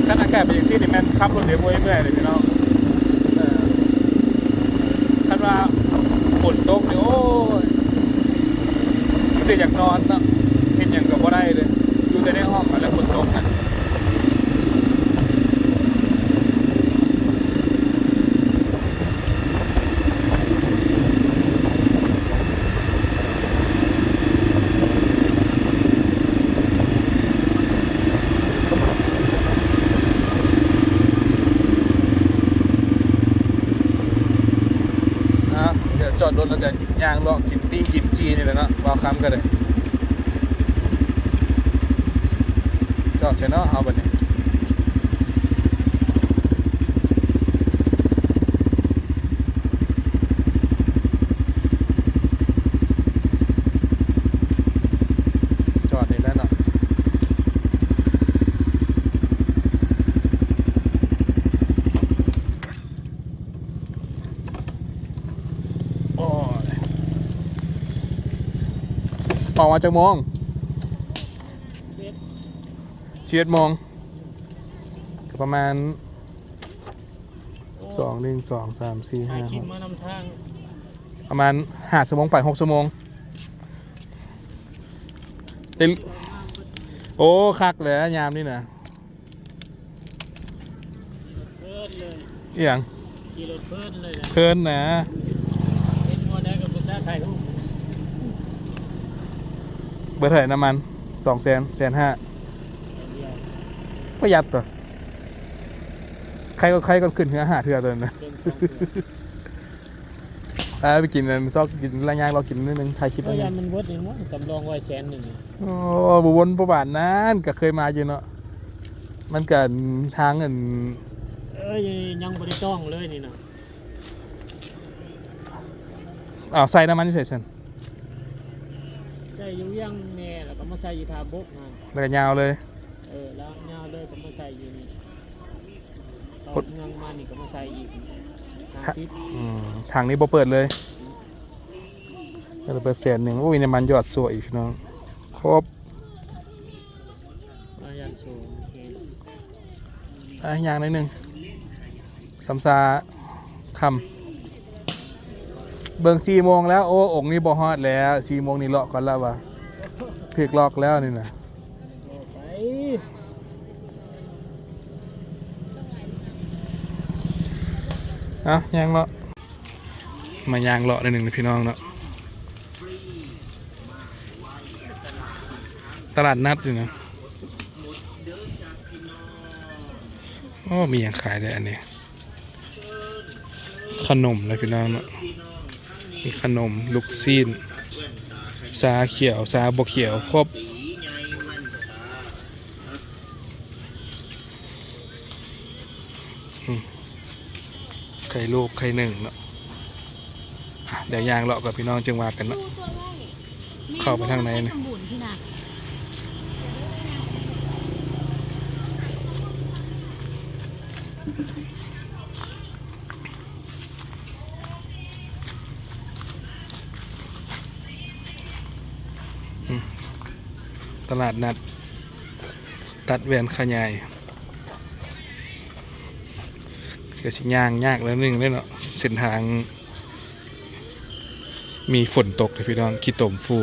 ຄັນອາກາດເປັນຈັ່ງຊີ້ນີ້ແມ່ນຂັບລົດເດ້ບໍ່ເມື່ອຍເດ້ພີ່ນ້ອງ. ເອີ ຄັນວ່າຝົນຕົກນີ້ ໂອ້ຍ ມີແຕ່ຢາກນອນເນາະ ເຮັດຫຍັງກໍບໍ່ໄດ້ເລີຍ ຢູ່ແຕ່ໃນຫ້ອງຫັ້ນແຫຼະ ຝົນຕົກນະ. ອ່າ ດຽວຈອດລົດແລ້ວກໍຍ່າງເລາະກິນປີ້ງກິນຈີ່ນີ້ແຫຼະເນາະ ບ່າວຄຳກໍໄດ້. ຈອດໃສເນາະເຮົາບັດນີ້? ຈອດນີ້ແຫຼະເນາະ. ໂອ້ຍ ອອກມາຈັກໂມງ? ສິບເອັດ ສິບເອັດໂມງ ກໍປະມານ ສອງ ໜຶ່ງ ສອງ ສາມ ສີ່ ຫ້າ ຫົກ ປະມານຫ້າຊົ່ວໂມງປາຍ ຫົກຊົ່ວໂມງ. ແຕ່ ໂອ້ ຄັກແຫຼະຍາມນີ້ນະ. ເພີນເລີຍ ອີ່ຫຍັງ? ຂີ່ລົດເພີນເລີຍນະ ເພີນນະ. ເຮັດບໍ່ໄດ້ກໍບໍ່ກ້າຖ່າຍຮູບ. ເບີດເທົ່າໃດນ້ຳມັນ? ສອງແສນ ແສນຫ້າ ປະຢັດຕົວະ. ໃຄກໍ ໃຄກໍຂຶ້ນເຮືອຫ້າເທື່ອຕົວນັ້ນນະ. ເອີ ໄປກິນອັນ ຊອກກິນລະຍ່າງ ລອກກິນໜ້ອຍໜຶ່ງ ຖ່າຍຄລິບໜ້ອຍໜຶ່ງ. ມັນເບີດນີ້ ສຳລອງໄວ້ແສນໜຶ່ງ. ໂອ້ ບໍ່ວົນບໍ່ຫວານນັ້ນ ກໍເຄີຍມາຢູ່ເນາະ. ມັນກະທາງອັນ ເອີຍ ຍັງບໍ່ໄດ້ຕ້ອງເລີຍນີ້ນະ. ອ້າວ ໃສ່ນ້ຳມັນຢູ່ໃສຊັ້ນ? ໃສ່ຢູ່ວຽງແມ່ ແລ້ວກໍມາໃສ່ຢູ່ທ່າບົກຫັ້ນ ແລ້ວກໍຍາວເລີຍ. ເອີ ແລ້ວຍາວເລີຍກໍມາໃສ່ຢູ່ນີ້ ເອົາເມືອງມານີ້ກໍມາໃສ່ອີກຫ້າສິບ. ອືມ ຖັງນີ້ບໍ່ເປີດເລີຍ. ເປີດແສນໜຶ່ງ. ໂອ້ຍ ນ້ຳມັນຢອດຊົ່ວອີກ ພີ່ນ້ອງ. ຄົບ. ອ່ະ ຍ່າງໜ້ອຍໜຶ່ງ ສຳຊາຄ່ຳ. ເບິ່ງສີ່ໂມງແລ້ວ. ໂອ້ ອົງນີ້ບໍ່ຮອດແລ້ວ. ສີ່ໂມງນີ້ເລາະກ່ອນລະວ່າ ຖືກລັອກແລ້ວນີ້ນະ. ໄປ ເອົ້າ ຍ່າງເລາະ. ມາຍ່າງເລາະໜ້ອຍໜຶ່ງນະພີ່ນ້ອງເນາະ. ຕະຫຼາດນັດຢູ່ນະ. ໂອ້ ມີຫຍັງຂາຍແດ່ອັນນີ້? ຂະໜົມນະພີ່ນ້ອງເນາະ. ມີຂະໜົມ ລູກຊີ້ນ ຊາຂຽວ ຊາບໍ່ຂຽວ ຄົບ. ອືມ ໄຂ່ລູກໄຂ່ໜຶ່ງເນາະ. ອ່ະ ດຽວຍ່າງເລາະກ່ອນພີ່ນ້ອງ ຈຶ່ງວ່າກັນເນາະ. ເຂົ້າໄປທາງໃນນີ້. ອືມ ຕະຫຼາດນັດຕັດແວ່ນຂະຫຍາຍ ກໍຊິຍ່າງຍາກໜ້ອຍໜຶ່ງເດ້ເນາະ ເສັ້ນທາງມີຝົນຕົກເດ້ພີ່ນ້ອງ ຂີ້ຕົມຟູ.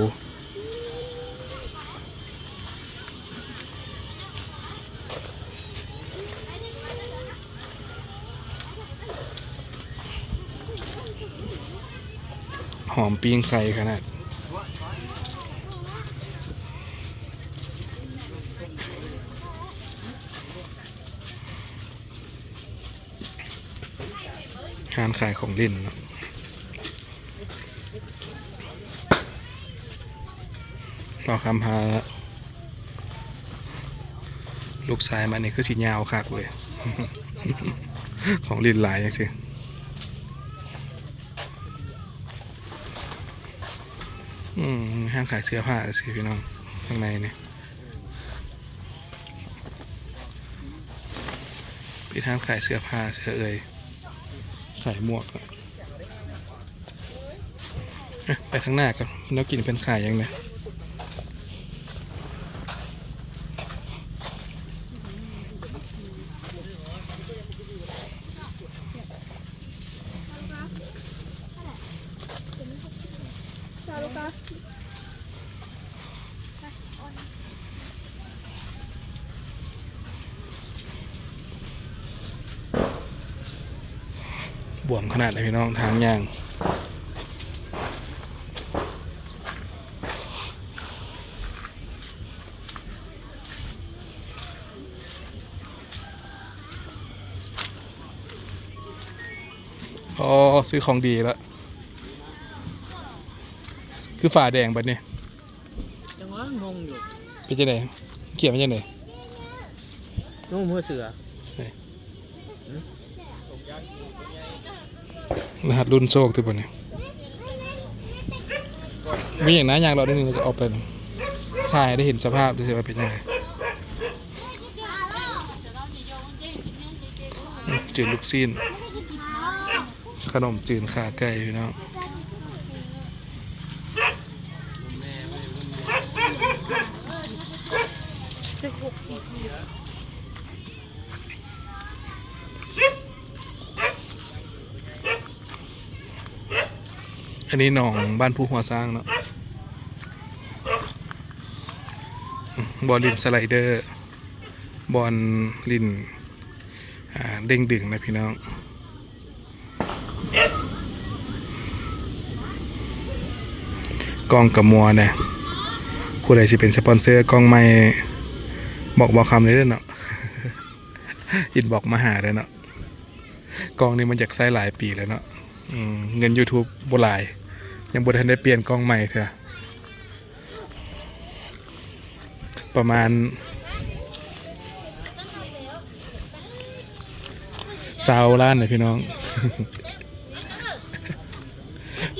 ຫອມປີ້ງໄກ່ຂະໜາດ. ຮ້ານຂາຍຂອງຫຼິ້ນເນາະ. ເອົາຄຳຫາລູກຊາຍມານີ້ຄືຊິຍາວຄັກເວີຍ ຂອງຫຼິ້ນຫຼາຍຈັ່ງຊີ້. ອືມ ຮ້ານຂາຍເສື້ອຜ້າຊີ້ພີ່ນ້ອງ ຂ້າງໃນນີ້. ເປັນຮ້ານຂາຍເສື້ອຜ້າເສື້ອເອີຍ ຂາຍໝວກ. ເອີ ໄປທາງໜ້າກ່ອນ ແນວກິນເພິ່ນຂາຍຫຍັງແດ່? ບວມຂະໜາດໃດພີ່ນ້ອງ ທາງຍ່າງ. ອໍ ຊື້ຂອງດີລະ ຄືຝາແດງບັດນີ້. ຈັ່ງຫວະ ງົງຢູ່ ເປັນຈັ່ງໃດ? ຂຽນເປັນຈັ່ງໃດ? ງງຫົວເສືອ ນີ້ ລະຫັດລຸ້ນໂຊກຕິບັດນີ້. ມີຫຍັງນະ ຍ່າງເລາະໜ້ອຍໜຶ່ງແລ້ວກໍອອກໄປ ຖ່າຍໃຫ້ໄດ້ເຫັນສະພາບ ຊິວ່າເປັນຈັ່ງໃດ. ອືມ ຈືນລູກຊີ້ນ ຂະໜົມຈືນຂາໄກ່ພີ່ນ້ອງ. ອັນນີ້ໜອງບ້ານພູຫົວຊ້າງເນາະ. ບ່ອນຫຼິ້ນສະໄລເດີ ບ່ອນຫຼິ້ນ ອ່າ ເດ້ງດຶງນະພີ່ນ້ອງ. ກ້ອງກະມົວແດ່ ຜູ້ໃດຊິເປັນສະປອນເຊີກ້ອງໃໝ່ ບອກບ່າວຄຳເລີຍເນາະ ອິນບັອກມາຫາເດີເນາະ. ກ້ອງນີ້ມັນຢາກໃຊ້ຫຼາຍປີແລ້ວເນາະ. ອືມ ເງິນຢູທູບບໍ່ຫຼາຍ ຍັງບໍ່ທັນໄດ້ປ່ຽນກ້ອງໃໝ່ເທື່ອ. ປະມານ ຊາວລ້ານເດ້ພີ່ນ້ອງ.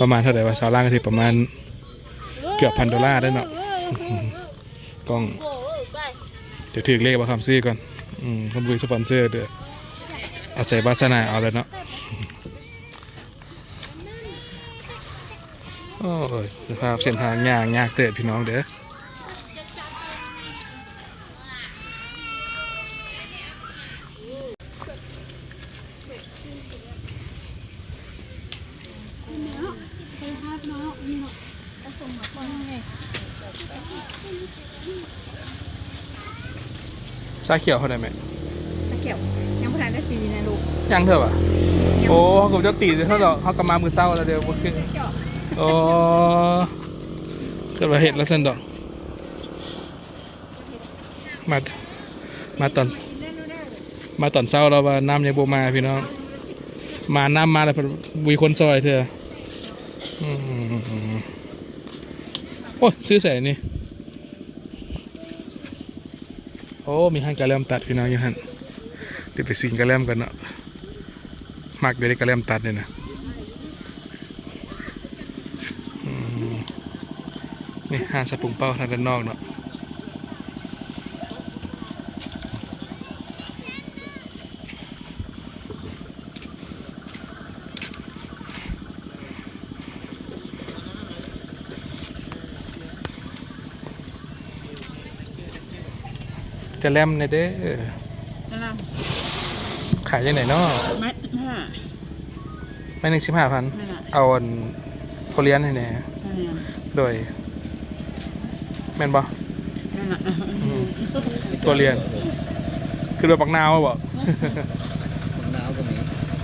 ປະມານເທົ່າໃດວະ? ຊາວລ້ານກໍຖືປະມານເກືອບພັນໂດລາໄດ້ເນາະ. ກ້ອງ ດຽວຖືກເລກບໍ່ຄຳຊື້ກ່ອນ. ອືມ ເພິ່ນບໍ່ມີສະປອນເຊີເດີ ອາໄສວາສະໜາເອົາແຫຼະເນາະ. ໂອ້ຍ ສະພາບເສັ້ນທາງຍ່າງຍາກເຕີບພີ່ນ້ອງເດີ. ຊາຂຽວເທົ່າໃດແມ່? ຊາຂຽວ ຍັງບໍ່ທັນໄດ້ຕີນະລູກ. ຍັງເທື່ອຫວາ? ຍັງ. ໂອ້ ເຂົາກໍບໍ່ຈັກຕີເທື່ອດອກ ເຮົາກໍມາມື້ເຊົ້າແລ້ວເດ້ ບໍ່ຄື. ໂອ້ ເກີດວ່າເຮັດແລ້ວຊັ້ນດອກ. ມາ ມາຕອນ ມາຕອນເຊົ້າແລ້ວວ່ານ້ຳຍັງບໍ່ມາພີ່ນ້ອງ. ມາ ນ້ຳມາແລ້ວເພິ່ນບໍ່ມີຄົນຊ່ອຍເທື່ອ. ອືມ ໂອ້ຍ ຊື້ໃສນີ້? ໂອ້ ມີຮ້ານກະແລັມຕັດພີ່ນ້ອງຢູ່ຫັ້ນ. ດຽວໄປຊິງກະແລັມກ່ອນເນາະ. ມັກຢູ່ເດ້ກະແລັມຕັດນີ້ນະ. ອືມ ນີ້ຮ້ານສະປຸງເປົ້າທາງດ້ານນອກເນາະ. ຈະແລັມແດ່ເດີ. ຈະແລັມ ຂາຍຈັ່ງໃດເນາະ? ໄມ້ສິບຫ້າ ໄມ້ໜຶ່ງສິບຫ້າພັນ. ແມ່ນລະ ເອົາອັນຖົ່ວລຽນໃຫ້ແດ່. ຖົ່ວລຽນ ໂດຍ ແມ່ນບໍ່? ແມ່ນລະ. ອືມ ຖົ່ວລຽນ ຄືວ່າບັກນາວບໍ? ບັກນາວກໍມີ.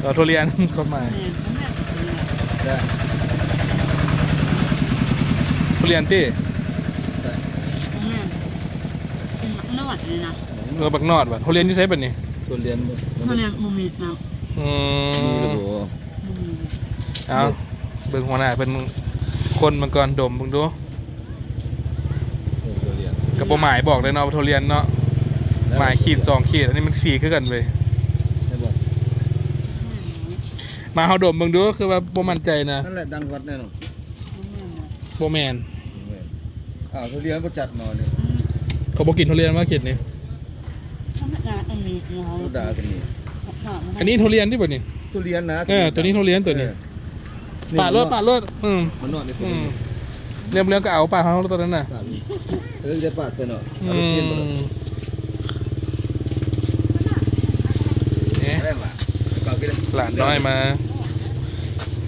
ເອີ ຖົ່ວລຽນຄວາມໝາຍ. ແມ່ນ ຖົ່ວລຽນຕິ? ແມ່ນ ບັກນອດນີ້ນະ. ເອີ ບັກນອດຫວາ? ທຸລຽນຢູ່ໃສບັດນີ້? ທຸລຽນ ທຸລຽນບໍ່ມີເນາະ. ອືມ ມີແລ້ວບໍ່? ອືມ ເອົາ ເບິ່ງຫົວໜ້າເພິ່ນຄົນມັນກ່ອນ ດົມເບິ່ງດູ. ເອີ ທຸລຽນ ກໍບໍ່ໝາຍບອກເລີຍເນາະ ທຸລຽນເນາະ. ໝາຍຂີດສອງຂີດ ອັນນີ້ມັນສີຄືກັນເວີຍ. ມາ ເຮົາດົມເບິ່ງດູ ຄືວ່າບໍ່ໝັ້ນໃຈນະ. ນັ້ນແຫຼະ ດັງຮອດແນ່ນອນ. ບໍ່ແມ່ນ ບໍ່ແມ່ນ. ອ້າວ ທຸລຽນບໍ່ຈັດເນາະນີ້. ເຂົາບໍ່ກິນທຸລຽນມາເຂດນີ້. ທຳມະດາກໍມີເນາະ ທຳມະດາກໍມີ. ອັນນີ້ທຸລຽນຕິບັດນີ້? ທຸລຽນນະ. ເອີ ໂຕນີ້ທຸລຽນ ໂຕນີ້. ເອີ ປາດໂລດ ປາດໂລດ. ອືມ ມັນນອນໃນຕົວນີ້. ອືມ ເລື່ອງໆ ກໍເອົາ ປາດເຮົາໂລດໂຕນັ້ນນະ. ເອີ ຈະປາດໃສ່ເນາະ. ອືມ ເອົາລູກຊີ້ນມາໂລດ. ນີ້ ຫຼານນ້ອຍມາ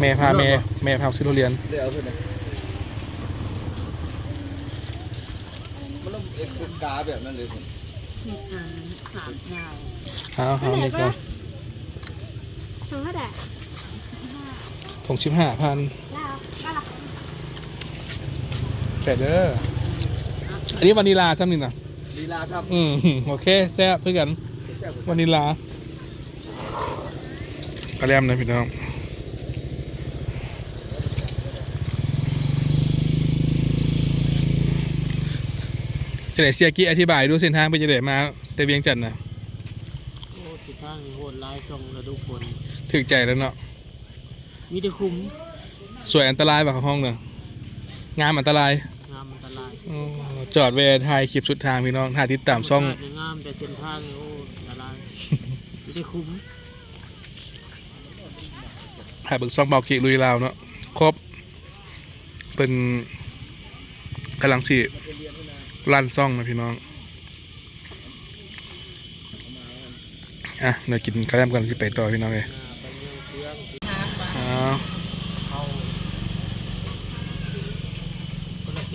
ແມ່ພາແມ່ ແມ່ພາຊື້ທຸລຽນ. ມັນຕ້ອງເອັດເປັນກາແບບນັ້ນເລີຍ. ເອົາ ເອົານີ້ກ່ອນ. ຖົງເທົ່າໃດ? ຖົງສິບຫ້າພັນ. ແປດເດີ. ອັນນີ້ວານິລາຊ້ຳນີ້ນະ. ວານິລາຊ້ຳ. ອືມ ໂອເຄ ແຊບຄືກັນ. ວານິລາ. ກະແລັມນະພີ່ນ້ອງ. ຈັ່ງໃດ ເຊຍກິ ອະທິບາຍດູ ເສັ້ນທາງເປັນຈັ່ງໃດ ມາແຕ່ວຽງຈັນນະ? ໂອ້ ເສັ້ນທາງນີ້ໂຫດຫຼາຍ ຊ່ວງລະດູຝົນ. ຖືກໃຈແລ້ວເນາະ. ມີແຕ່ຂຸມ. ສວຍອັນຕະລາຍວ່າເຂົາຮ້ອງນະ. ງາມອັນຕະລາຍ. ງາມອັນຕະລາຍ. ໂອ້ ຈອດແວ່ຖ່າຍຄລິບສຸດທາງພີ່ນ້ອງ ຖ້າຕິດຕາມຊ່ອງ. ທຳມະຊາດງາມ ແຕ່ເສັ້ນທາງນີ້ ໂອ້ ອັນຕະລາຍ ມີແຕ່ຂຸມ. ຫາເບິ່ງຊ່ອງເບົາກິລຸຍລາວເນາະ ຄົບ ເພິ່ນກຳລັງຊິລັນຊ່ອງນະພີ່ນ້ອງ. ອ່ະ ດຽວກິນກະແລັມກ່ອນ ຊິໄປຕໍ່ພີ່ນ້ອງເອີຍ.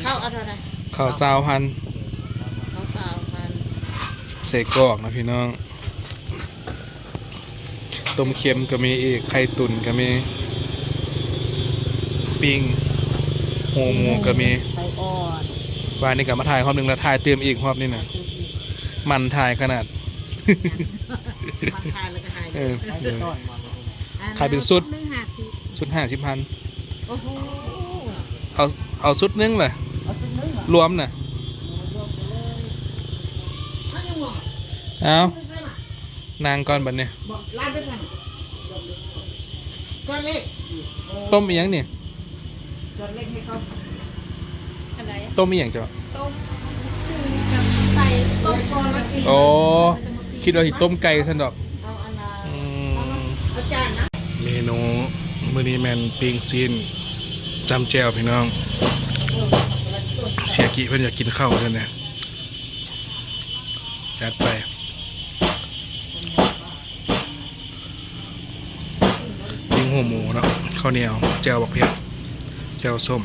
ເຂົ້າເອົາເທົ່າໃດ? ເຂົ້າຊາວພັນ. ເຂົ້າຊາວພັນ. ໃສ່ກອກນະພີ່ນ້ອງ. ຕົ້ມເຄັມກໍມີອີກ ໄຂ່ຕຸນກໍມີ ປີ້ງ ຫູໝູກໍມີ. ໄສ້ອ່ອນ. ວານນີ້ກໍມາຖ່າຍຮອບໜຶ່ງແລ້ວ ຖ່າຍຕື່ມອີກຮອບນີ້ນະ. ໝັ່ນຖ່າຍຂະໜາດ. ເອີ ຂາຍເປັນຊຸດ. ຊຸດໜຶ່ງຫ້າສິບ. ໂອ້ໂຫ. ເອົາ ເອົາຊຸດໜຶ່ງລະ. ເອົາຊຸດໜຶ່ງລະ. ລວມນະ. ເອົາ ນັ່ງກ່ອນບັດນີ້. ບໍ່ ຮ້ານໄປໃສ? ตัวเล็ก ต้มอีหยังนี่ ตัวเล็กให้เขา อันไหน ต้มอีหยังเจ้า ต้มคือกับใส่ต้มก่อนแล้วกิน อ๋อ คิดว่าสิต้มไก่ซั่นดอก เอาอันละ อืม เอาจานนะ เมนูมื้อนี้แม่นปิ้งซีน จำแจ่วพี่น้อง เสียกิเพิ่นอยากกินข้าวซั่นแหน่ จัดไป ปิ้งหัวหมูเนาะ ข้าวเหนียว แจ่วบักเผ็ด แจ่วส้ม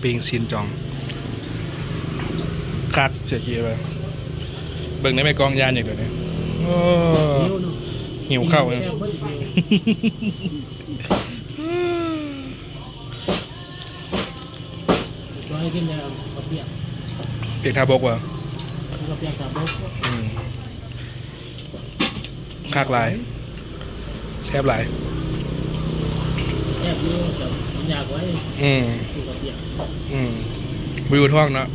ปิ้งซีนจ่อง คัก เสียกิไป เบิ่งในแม่กองยานอีกเดี๋ยวนี้ โอ้ หิวเนาะ หิวข้าวเนี่ย แซ่บเบิดอีกแล้ว ช่วยกินแล้วกับเปียก เปียกทาบกว่ะ กับเปียกกับเบิด อืม คักหลาย แซ่บหลาย แซ่บอยู่แต่มันอยากไว้ อืม กินกับเปียก อืม วิวท้องเนาะ